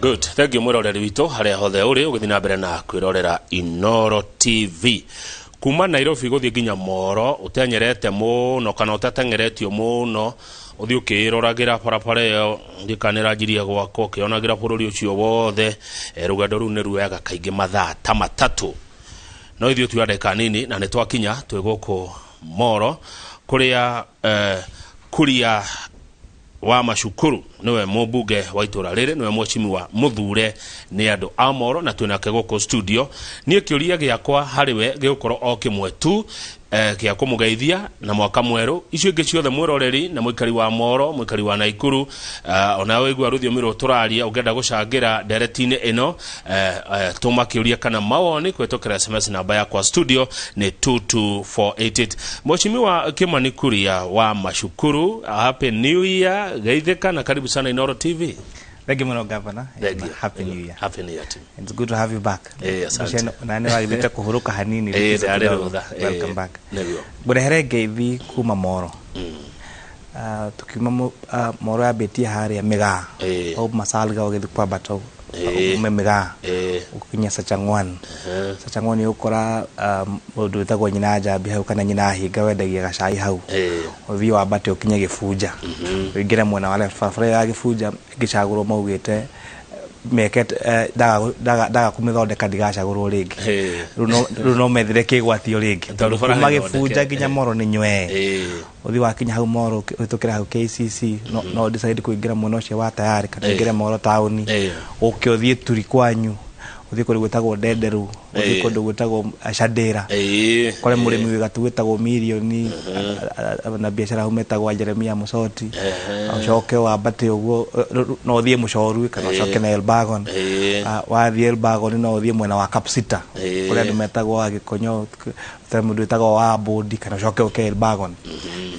Good, thank you mwiroreri witũ harĩa hothe ũrĩ ũgĩthiĩ na mbere na kwĩrorera Inoro TV. Kuma Nairobi gũthiĩ nginya Moro ũtenyerete mũno kana ũtateng'eretio mũno, ũthiĩ ũkĩĩroragĩra barabara ĩyo ndikanĩranjirie gwakwa, ũkĩonagĩra bũrũri ũcio wothe. Rũgendo rũu nĩ ruoyaga kaingĩ mathaa ta 3, no ithuĩ tuoya ndagĩka nini na nĩ twakinya twĩ gũkũ Moro kũrĩa Kuria wa Macukuru niwe mũmbunge wa itũra rĩrĩ, niwe mheshimiwa mũthure nĩ andũ a Moro, na twĩnake gũkũ studio. Niĩ kĩũria gĩakwa harĩ we gĩgũkorwo o kĩmwe tu, kĩa kũmũgeithia na mwaka mwerũ. Icio ingĩ ciothe mwĩroreri na mũikari wa Moro, mũikari wa Naikuru, ona wĩigua rũthiomi rũrũ tũraria, ũngĩenda gũcangĩra ndereti-inĩ ĩno, tũma kĩũria kana mawoni kũhĩtũkĩra SMS. Namba yakwa studio nĩ 22488. Mheshimiwa Kimani Kuria wa Mashukuru, happy new year, geithĩka na karibu sana Inoro TV. Thank you muno, Governor. Thank you. Happy New Year. Happy New Year to you. It's good to have you back. Asante. Na nĩ wagithĩte kũhurũka hanini. Ndarĩ rũtha. Welcome back. Nĩguo. Ngũrehere ngeithi kuma Moro. Tukiuma Moro yambĩtie harĩa Mĩgaa. Au Masalga ũgĩthiĩ kwambata ume Mĩgaa. Ũkinya Sachang'wan. Sachang'wan ũkora mũndũ wĩtagwo Nyina Njambi hau kana Nyina Hinga wendagia gacai hau. Ũthiĩ wambate ũkinye Gĩbunja. Ũingĩre mwena wa left, barabara ya Gĩbunja ĩngĩcagũrwo maugĩte mekete ndaga kũmĩthondeka ndigacagũrwo rĩngĩ. Rĩu no methire kĩgwatio rĩngĩ. Tondũ bara Kuma nĩ Gĩbunja thondeke. nginya Moro nĩ nywee. Ũthiĩ wakinya hau Moro ũhĩtũkĩre hau KCC, no decide kũingĩra mwena ũcio wa Tayari kana ũingĩre Moro taũni. Ũke ũthiĩ Turi kwanyu, ũthiĩ kũndũ gwĩtagwo Ndenderu, ũthiĩ kũndũ gwĩtagwo Shandĩra. Kũrĩ mũrĩmi wĩ gatũ wĩtagwo Mirioni na biacara hau metagwo Jeremia Mũcoti. Ũcoke wambate ũguo no ũthiĩ Mũcorui kana ũcoke na Elbagon. Wathiĩ Elbagon no ũthiĩ mwena wa Kapsita kũrĩa andũ metagwo Agĩkonyo, ta mũndũ wĩtagwo wa Bodi, kana ũcoke ũke Elbagon.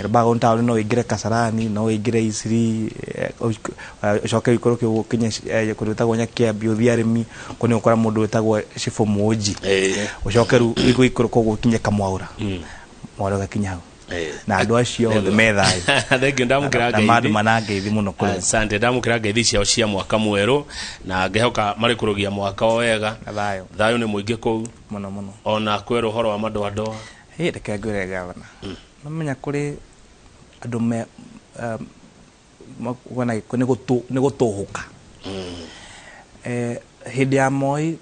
Elbagon taũni no ũingĩre Kasarani, no ũingĩre Isiri, ũcoke ũikũrũke ũguo ũkinye kũndũ gwĩtagwo Nyakiambi, ũthiĩ Arĩmi, kũu nĩ ũgũkora mũndũ wĩtagwo Cibũ Mũnji. Ũcoke rĩu ũikũrũke ũguo ũkinye Kamwaũra. Mwaũra ũgakinya hau. Na andũ acio othe me thayũ. Thank you, ndamũkĩra Na ngeithi. mandũ mana ngeithi mũno kũrĩ. Asante, ndamũkĩra ngeithi ciao cia mwaka mwerũ na ngĩhoka marĩ kũrũgia mwaka o wega. Na thayũ. Thayũ nĩ mũingĩ kũu. Mũno mũno. Ona kwĩrwo ũhoro wa madoadoa. Hĩ, reke ngwĩre, Gavana. Mamenya kũrĩ andũ me kuona gĩkũ nĩ gũtũhũka. Hĩndĩ ya Moi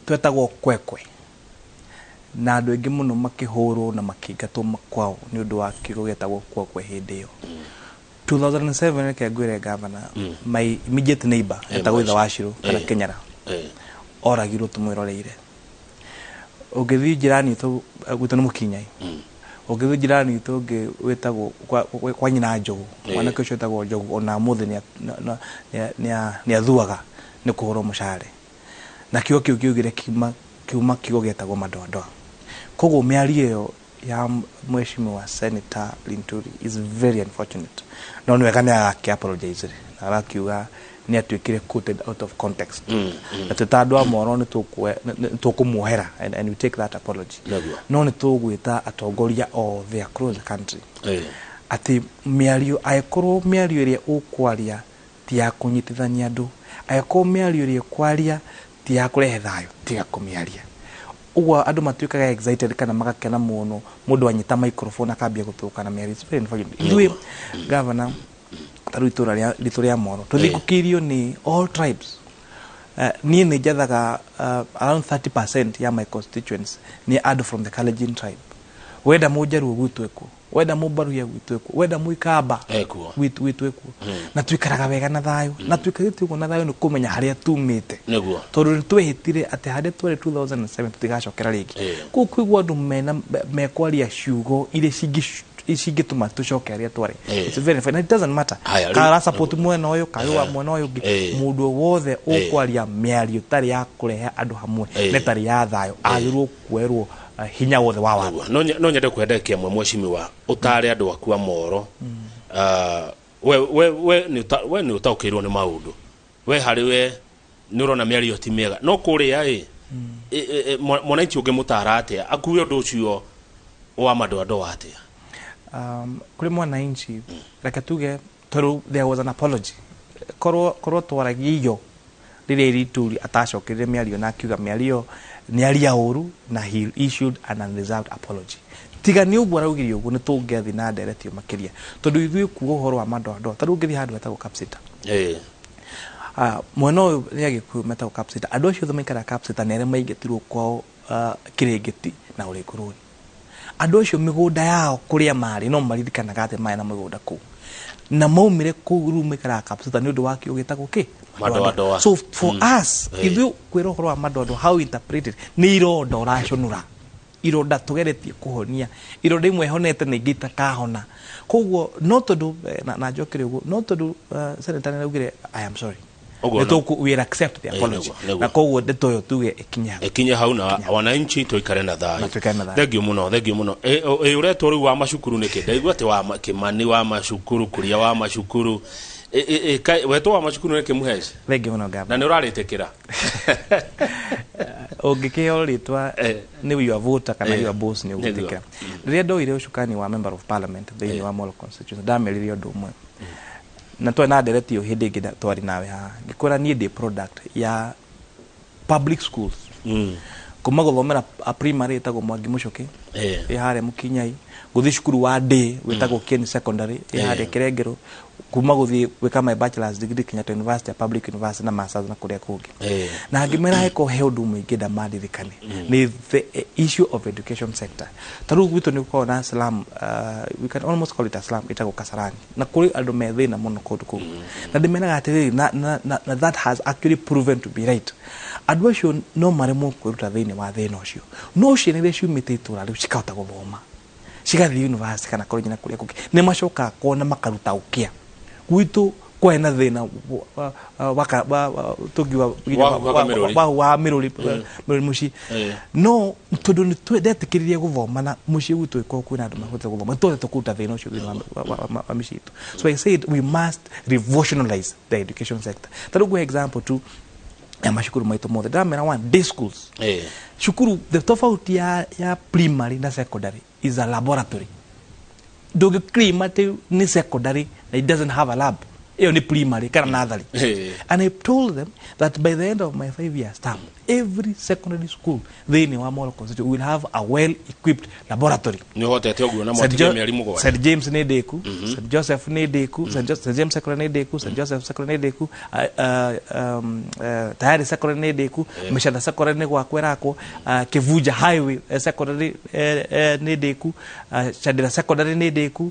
twetagwo kwekwe na andũ aingĩ mũno makĩhũrwo na makĩingatwo kwao nĩ ũndũ wa kiugo gĩetagwo kwekwe hĩndĩ ĩyo. 2007, reke ngwĩre, Gavana, my immediate neighbor etagwo Ithe wa Shiro kana Kenyara oragirwo tũmwĩroreire. Ũngĩthiĩ njirani itũ, gwitũ nĩ Mũkinyai, ũngĩthiĩ njirani itũ ũngĩ wĩtagwo kwa nyina Njogu, mwanake ũcio wĩtagwo Njogu ona ũmũthĩ nĩ athuaga nĩ kũhũrwo mũcare na kiugo kĩu kiugire kiuma kiugo gĩetagwo madoadoa. Koguo mĩario ĩyo ya mheshimiwa Senator Linturi is very unfortunate, no nĩ wega nĩ agakĩ apologize rĩ na arakiuga nĩ atuĩkire quoted out of context, na twĩ ta andũ a Moro nĩ tũkũmuohera and we take that apology. No nĩ tũgwĩta atongoria othe across the country atĩ mĩario, angĩkorwo mĩario ĩrĩa ũkwaria ti ya kũnyitithania andũ, angĩkorwo mĩario ĩrĩa ũkwaria ti ya kũrehe thayũ, tiga kũmĩaria. Ũguo andũ matuĩkaga excited kana magakena mũno mũndũ anyita microphone akambia gũtũka na mĩario. It's very unfortunate. Ithuĩ, Governor, ta rĩu itũra ritũ rĩa Moro tũthingũkĩirio nĩ all tribes. Niĩ nĩ njathaga around 30% ya my constituents nĩ andũ from the Kalenjin tribe. Wenda mũnjaruo gwitũ ekuo, wenda mũmbaruya gwitũ ekuo, wenda mũikamba Ekuo. gwitũ ekuo, na tuikaraga wega na thayũ, na tuikarĩte ũguo na thayũ nĩ kũmenya harĩa tumĩte, tondũ nĩ twehĩtire atĩ harĩa twarĩ 2007 tũtigacokera rĩngĩ. Kũu kũigua andũ mena mekwaria ciugo iria cingĩtũma tũcoke harĩa twarĩ, it's very funny. It doesn't matter Haya, kana ara support mwena ũyũ kana wa mwena ũyũ ũngĩ, mũndũ o wothe ũkwaria mĩario ĩtarĩ ya kũrehe andũ hamwe na ĩtarĩ ya thayũ agĩrĩirwo kuoerwo hinya wothe wa watho. Nĩguo. No nyende kũhe ndagĩka ĩmwe, mheshimiwa, ũtare andũ aku a Moro. We nĩ ũtaũkĩirwo nĩ maũndũ, we harĩ we nĩ ũrona mĩario ti mĩega, no kũrĩa ĩ mwananchi ũngĩmũtara atĩa akue ũndũ ũcio wa madoadoa atĩa? Kũrĩ mwananchi, reke tuge tondũ there was an apology, korwo twaragia iyo Rĩrĩa Linturi atacokerire mĩario na akiuga mĩario nĩ aria ũru na he issued an unreserved apology. Tiga nĩ ũguo araugire ũguo, nĩ tũngĩathiĩ na ndereti ĩyo makĩria, tondũ ithuĩ kuga ũhoro wa madoadoa, ta rĩu ũngĩthiĩ handũ hetagwo Kapsita. Mwena ũyũ nĩ Agĩkũyũ metagwo Kapsita. Andũ acio othe maikaraga Kapsita nĩ arĩa maingatirwo kwao Kĩrĩngĩti na Ũrĩngũrũni. Andũ acio mĩgũnda yao kũrĩa marĩ no maririkanaga atĩ marĩ na mĩgũnda kũu, na maumire kũu, rĩu maikaraga Kapsita nĩ ũndũ wa kĩo gĩtagwo kĩ? Madoadoa. So for us, ithuĩ kwĩra ũhoro wa madoadoa, how we interpret it, nĩ ironda ũraconũra, ironda tũgeretie kũhonia, ironda imwe honete na ingĩ itakahona. Koguo no tondũ na njokere ũguo, no tondũ senator nĩ araugire, "I am sorry." Ũguo Nĩ we will accept the apology. Nĩguo. Na koguo ndeto ĩyo tuge ĩkinye hau. Ĩkinye hau na wananchi tuikare na thayũ. Na tuikare na thayũ. Thengiũ mũno, thengiũ mũno. Ĩ ũretwo rĩu wa macukuru nĩkĩ? Ndaigua atĩ wa Kĩmani wa macukuru, Kuria wa macukuru. Wetwo wa macukuru nĩkĩ, Mũheci? Thengiũ mũno, Gavana. Na nĩ ũrarĩtĩkĩra? Ũngĩkĩheo rĩtwa nĩ your voter kana your boss, nĩ ũgwĩtĩkĩra. Rĩrĩa ndoire ũcukani wa member of parliament thĩinĩ wa Molo constituency, ndamerire ũndũ ũmwe na twarĩ na ndereti ĩyo hĩndĩ ĩngĩ twarĩ nawe haha, ngĩkwĩra niĩ ndĩ product ya public schools, kuma gũthomera a primary ĩtagwo Mwangi Mũcũkĩ, ĩ harĩa Mũkinyai, gũthiĩ cukuru wa day wĩtagwo Kieni Secondary, ĩ harĩa Kĩrengerũ, kuma gũthiĩ gwĩka my bachelor's degree Kenyatta University, a public university, na masters na kũrĩa kũngĩ. Na ngĩmera heko he ũndũ ũmwe ingĩenda mandirikane, nĩ the issue of education sector. Ta rĩu gwitũ nĩ gũkoragwo na slum, we can almost call it a slum, ĩtagwo Kasarani, na kũrĩ andũ me thĩna mũno kũndũ kũu, na ndĩmeraga atĩrĩrĩ, na that has actually proven to be right. Andũ acio no maremwo kwĩruta thĩinĩ wa thĩna ũcio, no ciana iria ciumĩte itũra rĩu cikahota gũthoma, cigathiĩ university kana college na kũrĩa kũngĩ, nĩ macokaga kuona makaruta ũkĩa. Gwitũ kwarĩ na thĩna tũngiuga Wa mĩrũri. wa mĩrũri, mĩrũri mũciĩ. No tondũ nĩ ndetĩkĩririe gũthoma na mũciĩ gwitũ ĩkorwo kwĩna andũ mahotete gũthoma, nĩ twahotete kũruta thĩna ũcio thĩinĩ wa mĩciĩ itũ. So I said we must revolutionalize the education sector. Ta rĩu ngũhe example tu ya macukuru maitũ mothe. Ndĩramera one, day schools, cukuru, the tofauti ya primary na secondary is a laboratory. Ndũngĩclaim atĩ nĩ secondary na it doesn't have a lab. Ĩyo nĩ primary kana nursery? And I told them that by the end of my 5 years term, every secondary school thĩinĩ wa Molo constituency will have a well equipped laboratory. Nĩ ũhotete ũguo na St. mwatigie mĩeri 7. St. James nĩ ndĩku, St. Joseph nĩ ndĩku, St. James Secondary nĩ ndĩku, St. Joseph Secondary nĩ ndĩku, Tayari Secondary nĩ ndĩku, Mĩcatha Secondary nĩ gwakwo ĩrakwo, Kĩvunja Highway Secondary nĩ ndĩku, Chandira Secondary nĩ ndĩku,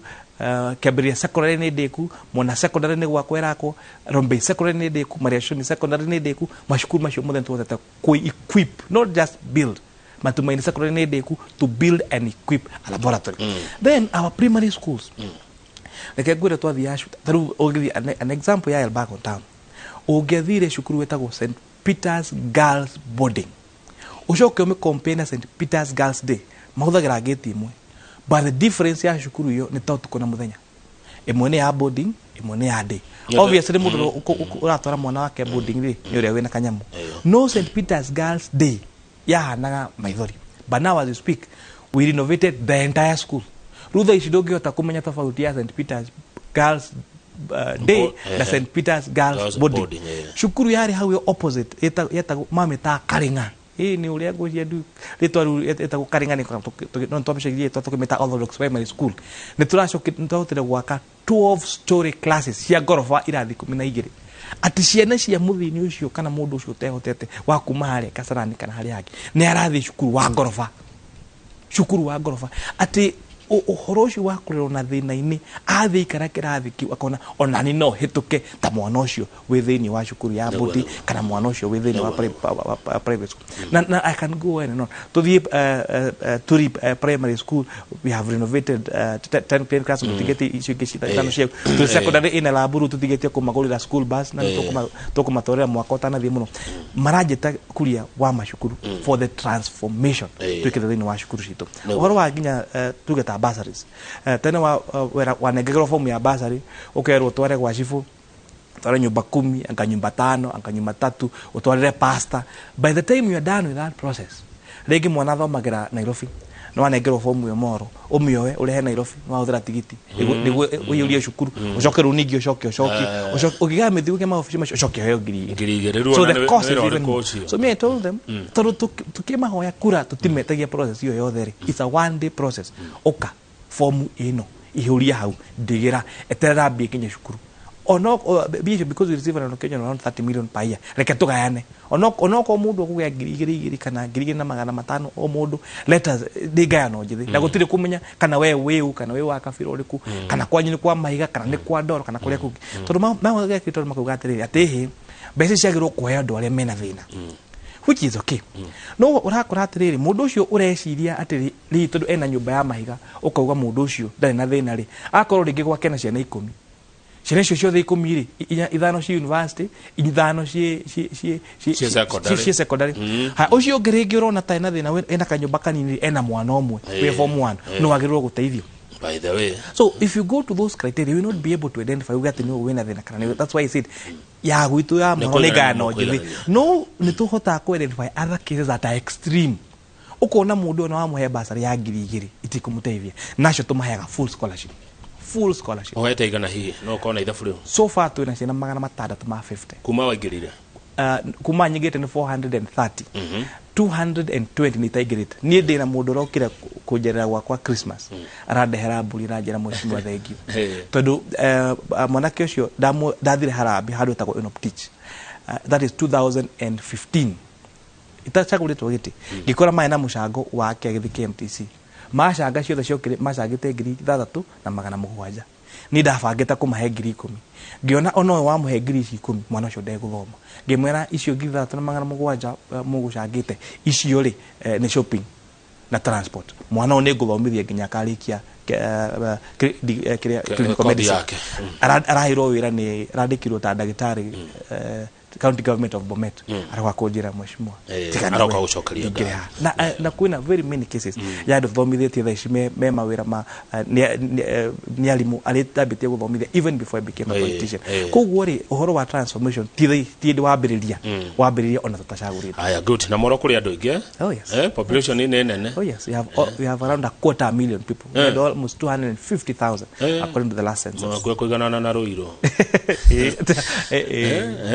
Kĩambĩrĩria Secondary nĩ ndĩku, Mona Secondary nĩ gwakwo ĩrakwo, Rombei Secondary nĩ ndĩku, Mariashoni Secondary nĩ ndĩku. Macukuru macio mothe nĩ tũhotete kũ-equip, not just build. Matumaini Secondary nĩ ndĩku, to build and equip a laboratory. Then our primary schools, reke ngwĩre, twathiaga ta rĩu ũngĩthiĩ an example ya Elbagon town, ũngĩathire cukuru wĩtagwo St Peters Girls Boarding, ũcoke ũmĩcompare na St Peters Girls Day, mahũthagĩra gate ĩmwe, but the difference ya cukuru ĩyo nĩ ta ũtukũ na mũthenya. Ĩmwe nĩ ya boarding, ĩmwe nĩ ya day. Obviously mũndũ ũratwara mwana wake boarding rĩ, nĩ ũrĩa wĩna kanyamũ. No St Peters Girls Day yahanaga maithori, but now as you speak, we renovated the entire school. Rĩu thaa ici ndũngĩhota kũmenya tofauti ya St Peters Girls Day na St Peters Girls Girls Boarding. Boarding. Cukuru yarĩ hau ĩyo opposite yetagwo, mamĩtaga Karing'a. Ĩ nĩ ũrĩa ngwĩciria ndu rĩtwa rĩu ĩtagwo Karing'a nĩ no twamĩcenjirie rĩtwa tũkĩmĩta Orthodox Primary School. Nĩ tũracokire, nĩ twahotire gwaka 12 story classes cia ngoroba, irathi 12, atĩ ciana cia mũthĩni ũcio kana mũndũ ũcio ũtehotete wa kuma harĩa Kasarani kana harĩa hangĩ nĩ arathiĩ cukuru wa ngoroba, cukuru wa ngoroba, atĩ ũhoro ũcio wa kũrerwo na thĩna-inĩ, athiĩ ikara kĩrathi kĩu akona onani no hĩtũke ta mwana ũcio wĩ thĩinĩ wa cukuru ya bodi kana mwana ũcio wĩ thĩinĩ wa private school. Na I can go on and on. Tũthiĩ Turi Primary School, we have renovated 10 10 class, tũtigĩtie icio ingĩ ithano cia Turi Secondary ĩna laburu, tũtigĩtie kũmagũrĩra school bus na tũkũmatwarĩra mwaka ũtanathiĩ mũno. Maranjĩta Kuria wa macukuru for the transformation twĩkĩte thĩinĩ wa cukuru citũ. Ũhoro wa nginya tuge ta bursaries, tene wa wera wanengerwo fomu ya bursary, ũkerwo ũtware gwa cibũ, utware nyumba 10, anga nyumba 5, anga nyumba 3, utwarire pastor. By the time you are done with that process, rĩngĩ mwana athomagĩra Nairobi. Nĩ wanengerwo fomu ĩyo Moro, ũmĩoe ũrehe Nairobi, nĩ wahũthĩra tigiti nĩguo ũiyũrie cukuru, ũcoke rĩu ningĩ ũcoke ũcokie, ũcoke ũkĩgaya mĩthiũke maobici macio, ũcoke ũheo 2,000. 2,000 rĩu So ona the nĩ cost is wĩra even ũrĩkũ more. ũcio? So me, I told them, tondũ tukĩmahoya kura tũtimetagia process ĩyo yothe rĩ, it's a one day process. Ũka, fomu ĩno ihũria hau, ndigĩra, eterera mbia ikinye cukuru. Ono mbia icio, because we receive an allocation around 30 million per year, reke tũgayane, onokorwo mũndũ akũgĩa 2,000 2,000 kana 2,500 o mũndũ, let us, nĩ ngayano njĩthĩ na gũtirĩ kũmenya kana we wĩũ, kana wĩ wa kabira ũrĩkũ, kana kwanyu nĩ kwa mahiga, kana nĩ kwa ndoro, kana kũrĩa kũngĩ, tondũ tondũ makauga atĩrĩrĩ, atĩ hĩ, mbeca ici ciagĩrĩirwo kũheo andũ arĩa mena thĩna, which is okay. No ũrakora atĩrĩrĩ, mũndũ ũcio ũreciria atĩ rĩ, tondũ ena nyũmba ya mahiga, ũkauga mũndũ ũcio ndarĩ na thĩna rĩ, akorwo rĩngĩ gwake na ciana 10, ciana icio ciothe 10 rĩ, inya, ithano ci university, ithano ci ci ci ci Ci secondary. Ci secondary. Ha, ũcio ũngĩ rĩngĩ ũrona ta ena thĩna, ena kanyũmba kanini rĩ, ena mwana ũmwe wĩ form 1, no wagĩrĩirwo gũteithio. By the way, So if you go to those criteria, you will not be able to identify uge atĩ nĩũ wĩna thĩna kana nĩũ. That's why I said ya gwitũ ya Nĩ Moro nĩ kũiganania, ngayano njĩthĩ. kũiganania. No nĩ tũhotaga kũ identify other cases that are extreme, ũkona mũndũ ona wamũhe basarĩ ya 2,000 itikũmũteithia, nacio tũmaheaga full scholarship, full scholarship. Ũhete igana hihi no ũkorwo na ithabu rĩu? So far twĩna ciana 650. Kuma waingĩrire? Kuma nyingĩte nĩ 430, 220 nĩ itaingĩrĩte. Niĩ ndĩna mũndũ ũrokire kũnjerera gwakwa Christmas, arandehera mbũri, aranjĩra, "Mheshimiwa, thank you," tondũ mwanake ũcio ndathire harambĩ handũ etagwo Enoptich, that is 2015, itacagũrĩtwo gĩtĩ, ngĩkora marĩ na mũcango wake agĩthiĩ KMTC, macanga ciothe ciokire macangĩte 6,700. Niĩ ndabangĩte kũmahe 10,000, ngĩona ona ũyũ wamũhe ngiri ici 10, mwana ũcio ndegũthoma. Ngĩmwĩra icio 6,700 mũgũcangĩte icio rĩ, nĩ shopping na transport, mwana ũyũ nĩ ngũthomithia nginya akarĩkia kĩrĩa clinical kothi medicine. Yake. Araheirwo wĩra, nĩ arandĩkirwo ta ndagĩtarĩ, county government of Bomet. Aroka kũnjĩra, "Mheshimiwa, tiga Aroka nĩwe, gũcokeria ndingĩrĩha." ngatho. Na kwĩna very many cases ya andũ thomithĩtie thaa ici me mawĩra ma nĩ arimũ arĩa ndambĩtie gũthomithia even before I became a politician. Koguo rĩ, ũhoro wa transformation ti hĩndĩ wambĩrĩria, wambĩrĩria ona tũtacagũrĩte. Aya, good. Na Moro kũrĩ andũ aingĩ. Oh, yes. Population nĩ nene. Oh yes, we have around a quarter million people. We had almost 250,000 according to the last census. Kwe kũiganana na Rũirũ.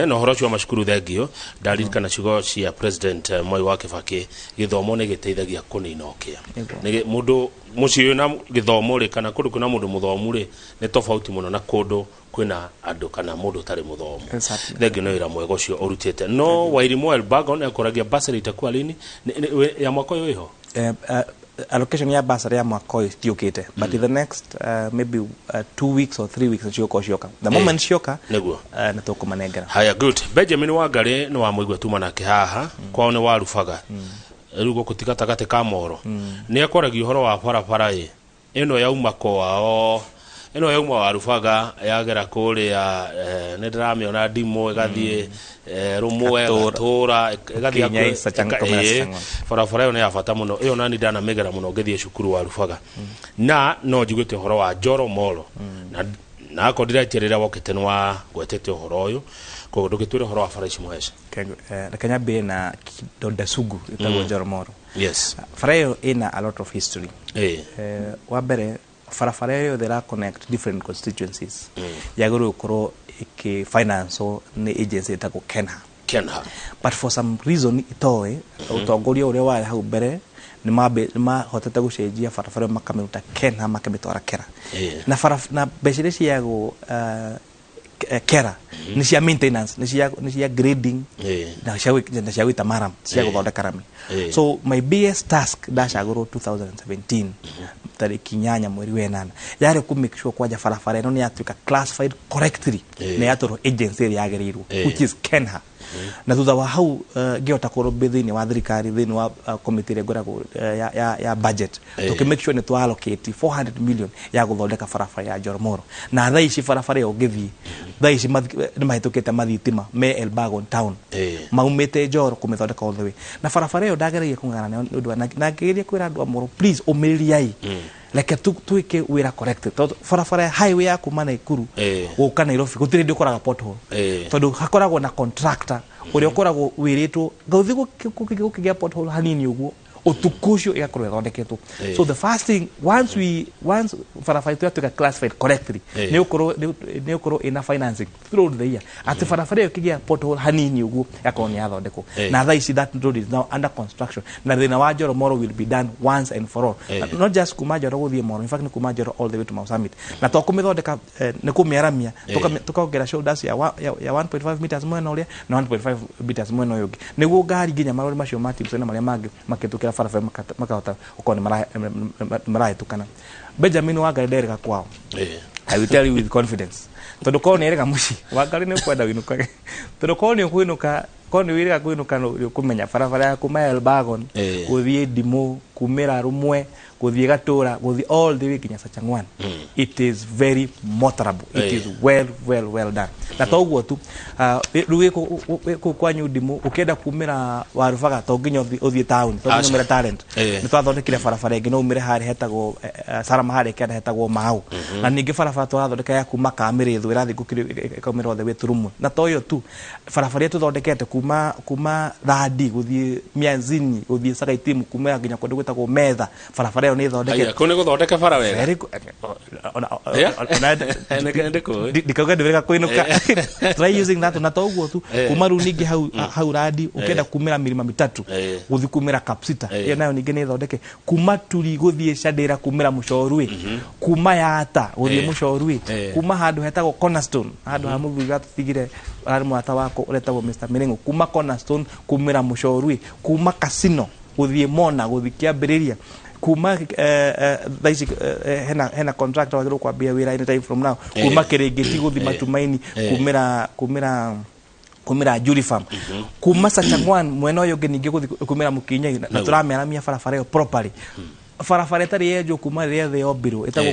Na ũhoro ũcio wa macukuru, thengio. Ndaririkana ciugo cia President Mwai wa Kibaki, gĩthomo nĩ gĩteithagia kũnina ũkĩa. Nĩguo. Mũndũ mũciĩ wĩna gĩthomo rĩ, kana kũndũ kwĩna mũndũ mũthomu rĩ, nĩ tofauti mũno na kũndũ kwĩna andũ kana mũndũ ũtarĩ mũthomu. Thengio nĩ wĩra mwega ũcio ũrutĩte. No Wairimũ Elbagon ekũragia bursary itakuwa lini? Ya mwaka ũyũ ĩho? Allocation ya bursary ya mwaka ũyũ itiũkĩte, but in the next maybe 2 weeks or 3 weeks cioka cioka, the moment cioka, Nĩguo. Nĩ tũkũmanengera. Haya, good. Benjamin Wangari nĩ wamũigua tuma nake haha, kwao nĩ warubaga, rĩu gũkũ ti gatagatĩ ka Moro. Nĩ akwaragia ũhoro wa barabara ĩ ĩno yauma kwao, ĩno yauma Warubaga yagera kũrĩa, nĩ ndĩramĩona ndimũ ĩgathiĩ, Rũmwe. Gatũra. Gatũra ĩgathiĩ Kinya Komera Sachang'wa. Barabara ĩyo nĩ ya bata mũno ĩyo, nani ndanamĩgera mũno ngĩthiĩ cukuru wa Rubaga, na no njiguĩte ũhoro wa Njoro Moro na akorwo ndireterera wokĩte nĩ wa gwetete ũhoro ũyũ, koguo ndũgĩtwĩre ũhoro wa bara ici mũhece. Reke nyambie na kidonda sugu ĩtagwo Njoromoro. Bara ĩyo ĩna a lot of history. Wa mbere, barabara ĩyo yothe ĩra connect different constituencies yagĩrĩirwo gũkorwo ĩkĩ finance nĩ agency ĩtagwo KENHA. Kenha. But for some reason itoĩ, ũtongoria ũrĩa warĩ hau mbere nĩ mahotete gũcenjia barabara ĩyo, makamĩruta KENHA makamĩtwara KERA. Na bara na mbeca iria ciheagwo KERA nĩ cia maintenance, nĩ cia grading na cia gwĩta maram, cia gũthondeka rami. So my biggest task ndacagũrwo 2017 tarĩki 8 mweri wa 8 yarĩ kũ make sure kwanja barabara ĩno nĩ yatuĩka classified correctly na yatwarwo agency ĩrĩa yagĩrĩirwo, which is KENHA. Na thutha wa hau, ngĩhota kũrũmbĩ thĩinĩ wa thirikari, thĩinĩ wa committee ĩrĩa ngoragwo ya budget, tũkĩ make sure nĩ twa allocate 400 million ya gũthondeka barabara ya Njoromoro. Na thaa ici barabara ĩyo ũngĩthiĩ thaa ici nĩ mahĩtũkĩte mathitima me Elbagon town, maumĩte Njoro kũmĩthondeka all the way. Na barabara ĩyo ndageragia kũng'ang'ana nayo nĩ ũndũ wa na ngĩgeria kwĩra andũ a Moro, "Please, ũmĩrĩriai, reke twĩke wĩra correct," tondũ barabara ya highway ya kuma Naikuru gũka Nairobi gũtirĩ hĩndĩ ũkoraga pothole, tondũ hakoragwo na contractor ũrĩa ũkoragwo wĩrĩtwo gũthiĩ gũkĩgĩa pothole hanini ũguo. Ũtukũ ũcio ĩgakorwo ĩthondeketwo. So the first thing, once we once barabara itũ yatuĩka classified correctly, nĩ ũkorwo ĩna financing throughout the year, atĩ barabara ĩyo ĩkĩgĩa pothole hanini ũguo, ĩgakorwo nĩ yathondekwo. Na thaa ici that road is now under construction, na thĩna wa Njoro Moro will be done once and for all. Not just kuma Njoro gũthiĩ Moro, in fact nĩ kuma Njoro all the way to Mau Summit. Na to kũmĩthondeka, nĩ kũmĩaramia, tũkaongera shoulders ya 1.5 meters mwena ũrĩa na 1.5 meters mwena ũyũ ũngĩ, nĩguo ngari nginya marori macio ma Timson na marĩa mangĩ makĩtũkĩra barabara makahota gũkorwo nĩ marahĩtũkana. Benjamin Wangari nderĩga kwao. I will tell you with confidence, tondũ korwo nĩ erĩga mũciĩ, Wangari nĩ ũkwenda wĩinũkage, tondũ korwo nĩ ũkũinũka, korwo nĩ wĩrĩga kũinũka, nĩ ũkũmenya barabara ya kuma Elbagon gũthiĩ Ndimũ, kumĩra Rũmwe, gũthiĩ Gatũra, gũthiĩ all the way nginya Sachangwan, it is very motorable. It is well well well done. Na to ũguo tu, rĩu kũu kwanyu Ndimũ, ũkĩenda kumĩra Warubaga, to nginya ũthiĩ town, to nginya Aca. umĩre Talent. Nĩ twathondekire barabara ĩngĩ, no umĩre harĩa hetagwo Sarama, harĩa kĩanda hetagwo Mau. Na ningĩ barabara tũrathondeka ya kuma Kamĩrĩthũ ĩrathiĩ gũkĩrĩ ĩkaumĩra all the way Turumwe. Na to ĩyo tu, barabara ĩrĩa tũthondekete kuma Randi gũthiĩ Mianzini, gũthiĩ Sagaitimu, kumĩra nginya kũndũ gwĩtagwo Metha, barabara ĩyo nĩ ĩthondeketwo. Aya, kũu nĩ gũthondeka bara wega. Very good. Ndikũĩ. Ndikauga ndĩwĩrĩga kũinũka, try using that. Na to ũguo tu, kuma rĩu ningĩ hau Randi, ũkĩenda kumĩra Milima Mitatu, gũthiĩ kumĩra Kapsita, ĩyo nayo ningĩ nĩ ĩthondeke. Kuma Turi gũthiĩ Chandĩra, kumĩra Mũcorui, kuma Yata gũthiĩ Mũcorui, kuma handũ hetagwo Cornerstone, handũ ha mũthuri watũtigire, arĩ mũrata wakwa ũretagwo Mr. Miringo, kuma Cornerstone kumĩra Mũcorui, kuma Casino gũthiĩ Mona, gũthiĩ Kĩambĩrĩria, kuma thaa ici hena contractor wagĩrĩirwo kwambia wĩra anytime from now, kuma Kĩrĩngĩti gũthiĩ Matumaini, kumĩra Njuri Farm, kuma Sachangwan mwena ũyũ ũngĩ ningĩ gũthiĩ kumĩra Mũkinyai, na tũramĩaramia barabara ĩyo properly. Barabara ĩtarĩ yenjwo kuma rĩrĩa thĩ yombirwo ĩtagwo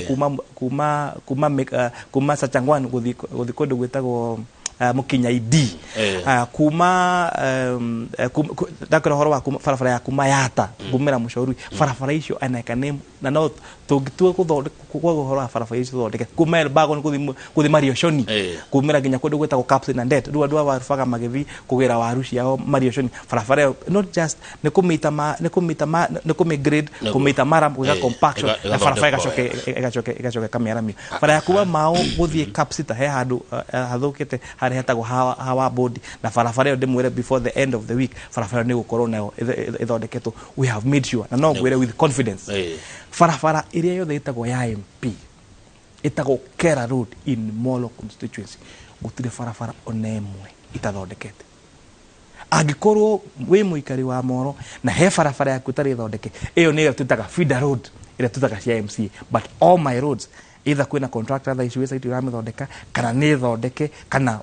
kuma Sachangwan gũthiĩ kũndũ gwĩtagwo Mũkinyai D. Kuma ndakĩra ũhoro wa kuma barabara ya kuma Yata kumĩra Mũcorui, barabara icio and I can name, na no tũngĩtua gũthondeka kwa ũhoro wa barabara icio tũthondeke kuma Elbagon gũthiĩ Marioshoni, kumĩra nginya kũndũ gwĩtagwo Kapsin na Ndet. Rĩu andũ a Warubaga magĩthiĩ kũgĩra waru ciao Marioshoni, barabara ĩyo not just nĩ kũmĩita ma nĩ kũmĩita ma nĩ kũmĩ grade, kũmĩita maram, gwĩka compaction, na barabara ĩgathondekwo. Ĩgacoka ĩkamĩaramio. Bara ya kuma Mao gũthiĩ Kapsita, he handũ hathũkĩte harĩa hetagwo hawa bodi, na barabara ĩyo ndĩmwĩre before the end of the week barabara ĩyo nĩ gũkorwo nayo ĩthondeketwo. We have made sure, na no ngwĩre with confidence, barabara ĩrĩa yothe ĩtagwo ya MP, ĩtagwo Kera Road in Molo constituency, gũtirĩ barabara ona ĩmwe itathondekete. Angĩkorwo wĩ mũikari wa Moro na he barabara yaku ĩtarĩ thondeke, ĩyo nĩyo twĩtaga feeder road, ĩrĩa twĩtaga cia MCA, but all my roads, either kwĩna contractor thaa ici wĩ site ũramĩthondeka, kana nĩ thondeke, kana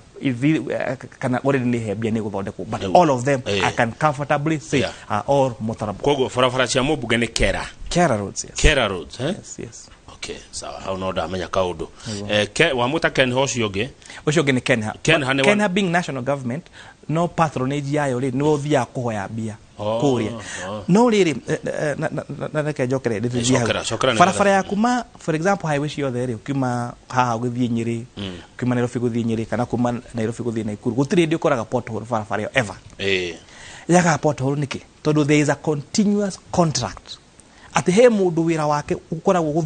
kana already nĩ hembia nĩ gũthondekwo, but all of them, I can comfortably say, are all motorable. Koguo barabara cia mũmbunge nĩ Kera. Kera roads, yes. Kera roads, eh? Yes. Okay, sawa, hau no ndamenya kaũndũ. Wamwĩta Ken Ho ũcio ũngĩ? Ũcio ũngĩ nĩ Kenha. Kenha nĩ Kenha being national government, no patronage yayo rĩ, nĩ ũthiaga kũhoya mbia kũrĩa. No rĩrĩ, na reke njokere ndĩtithie hau. Cokera, cokera nĩ Barabara ya kuma, for example, highway ciothe rĩ, ukiuma haha ũgĩthiĩ Nyĩrĩ, ukiuma Nairobi gũthiĩ Nyĩrĩ, kana kuma Nairobi gũthiĩ Naikuru, gũtirĩ hĩndĩ ũkoraga pothole barabara ĩyo ever. Yagaga pothole nĩkĩ? Tondũ there is a continuous contract, atĩ he mũndũ wĩra wake ũkoragwo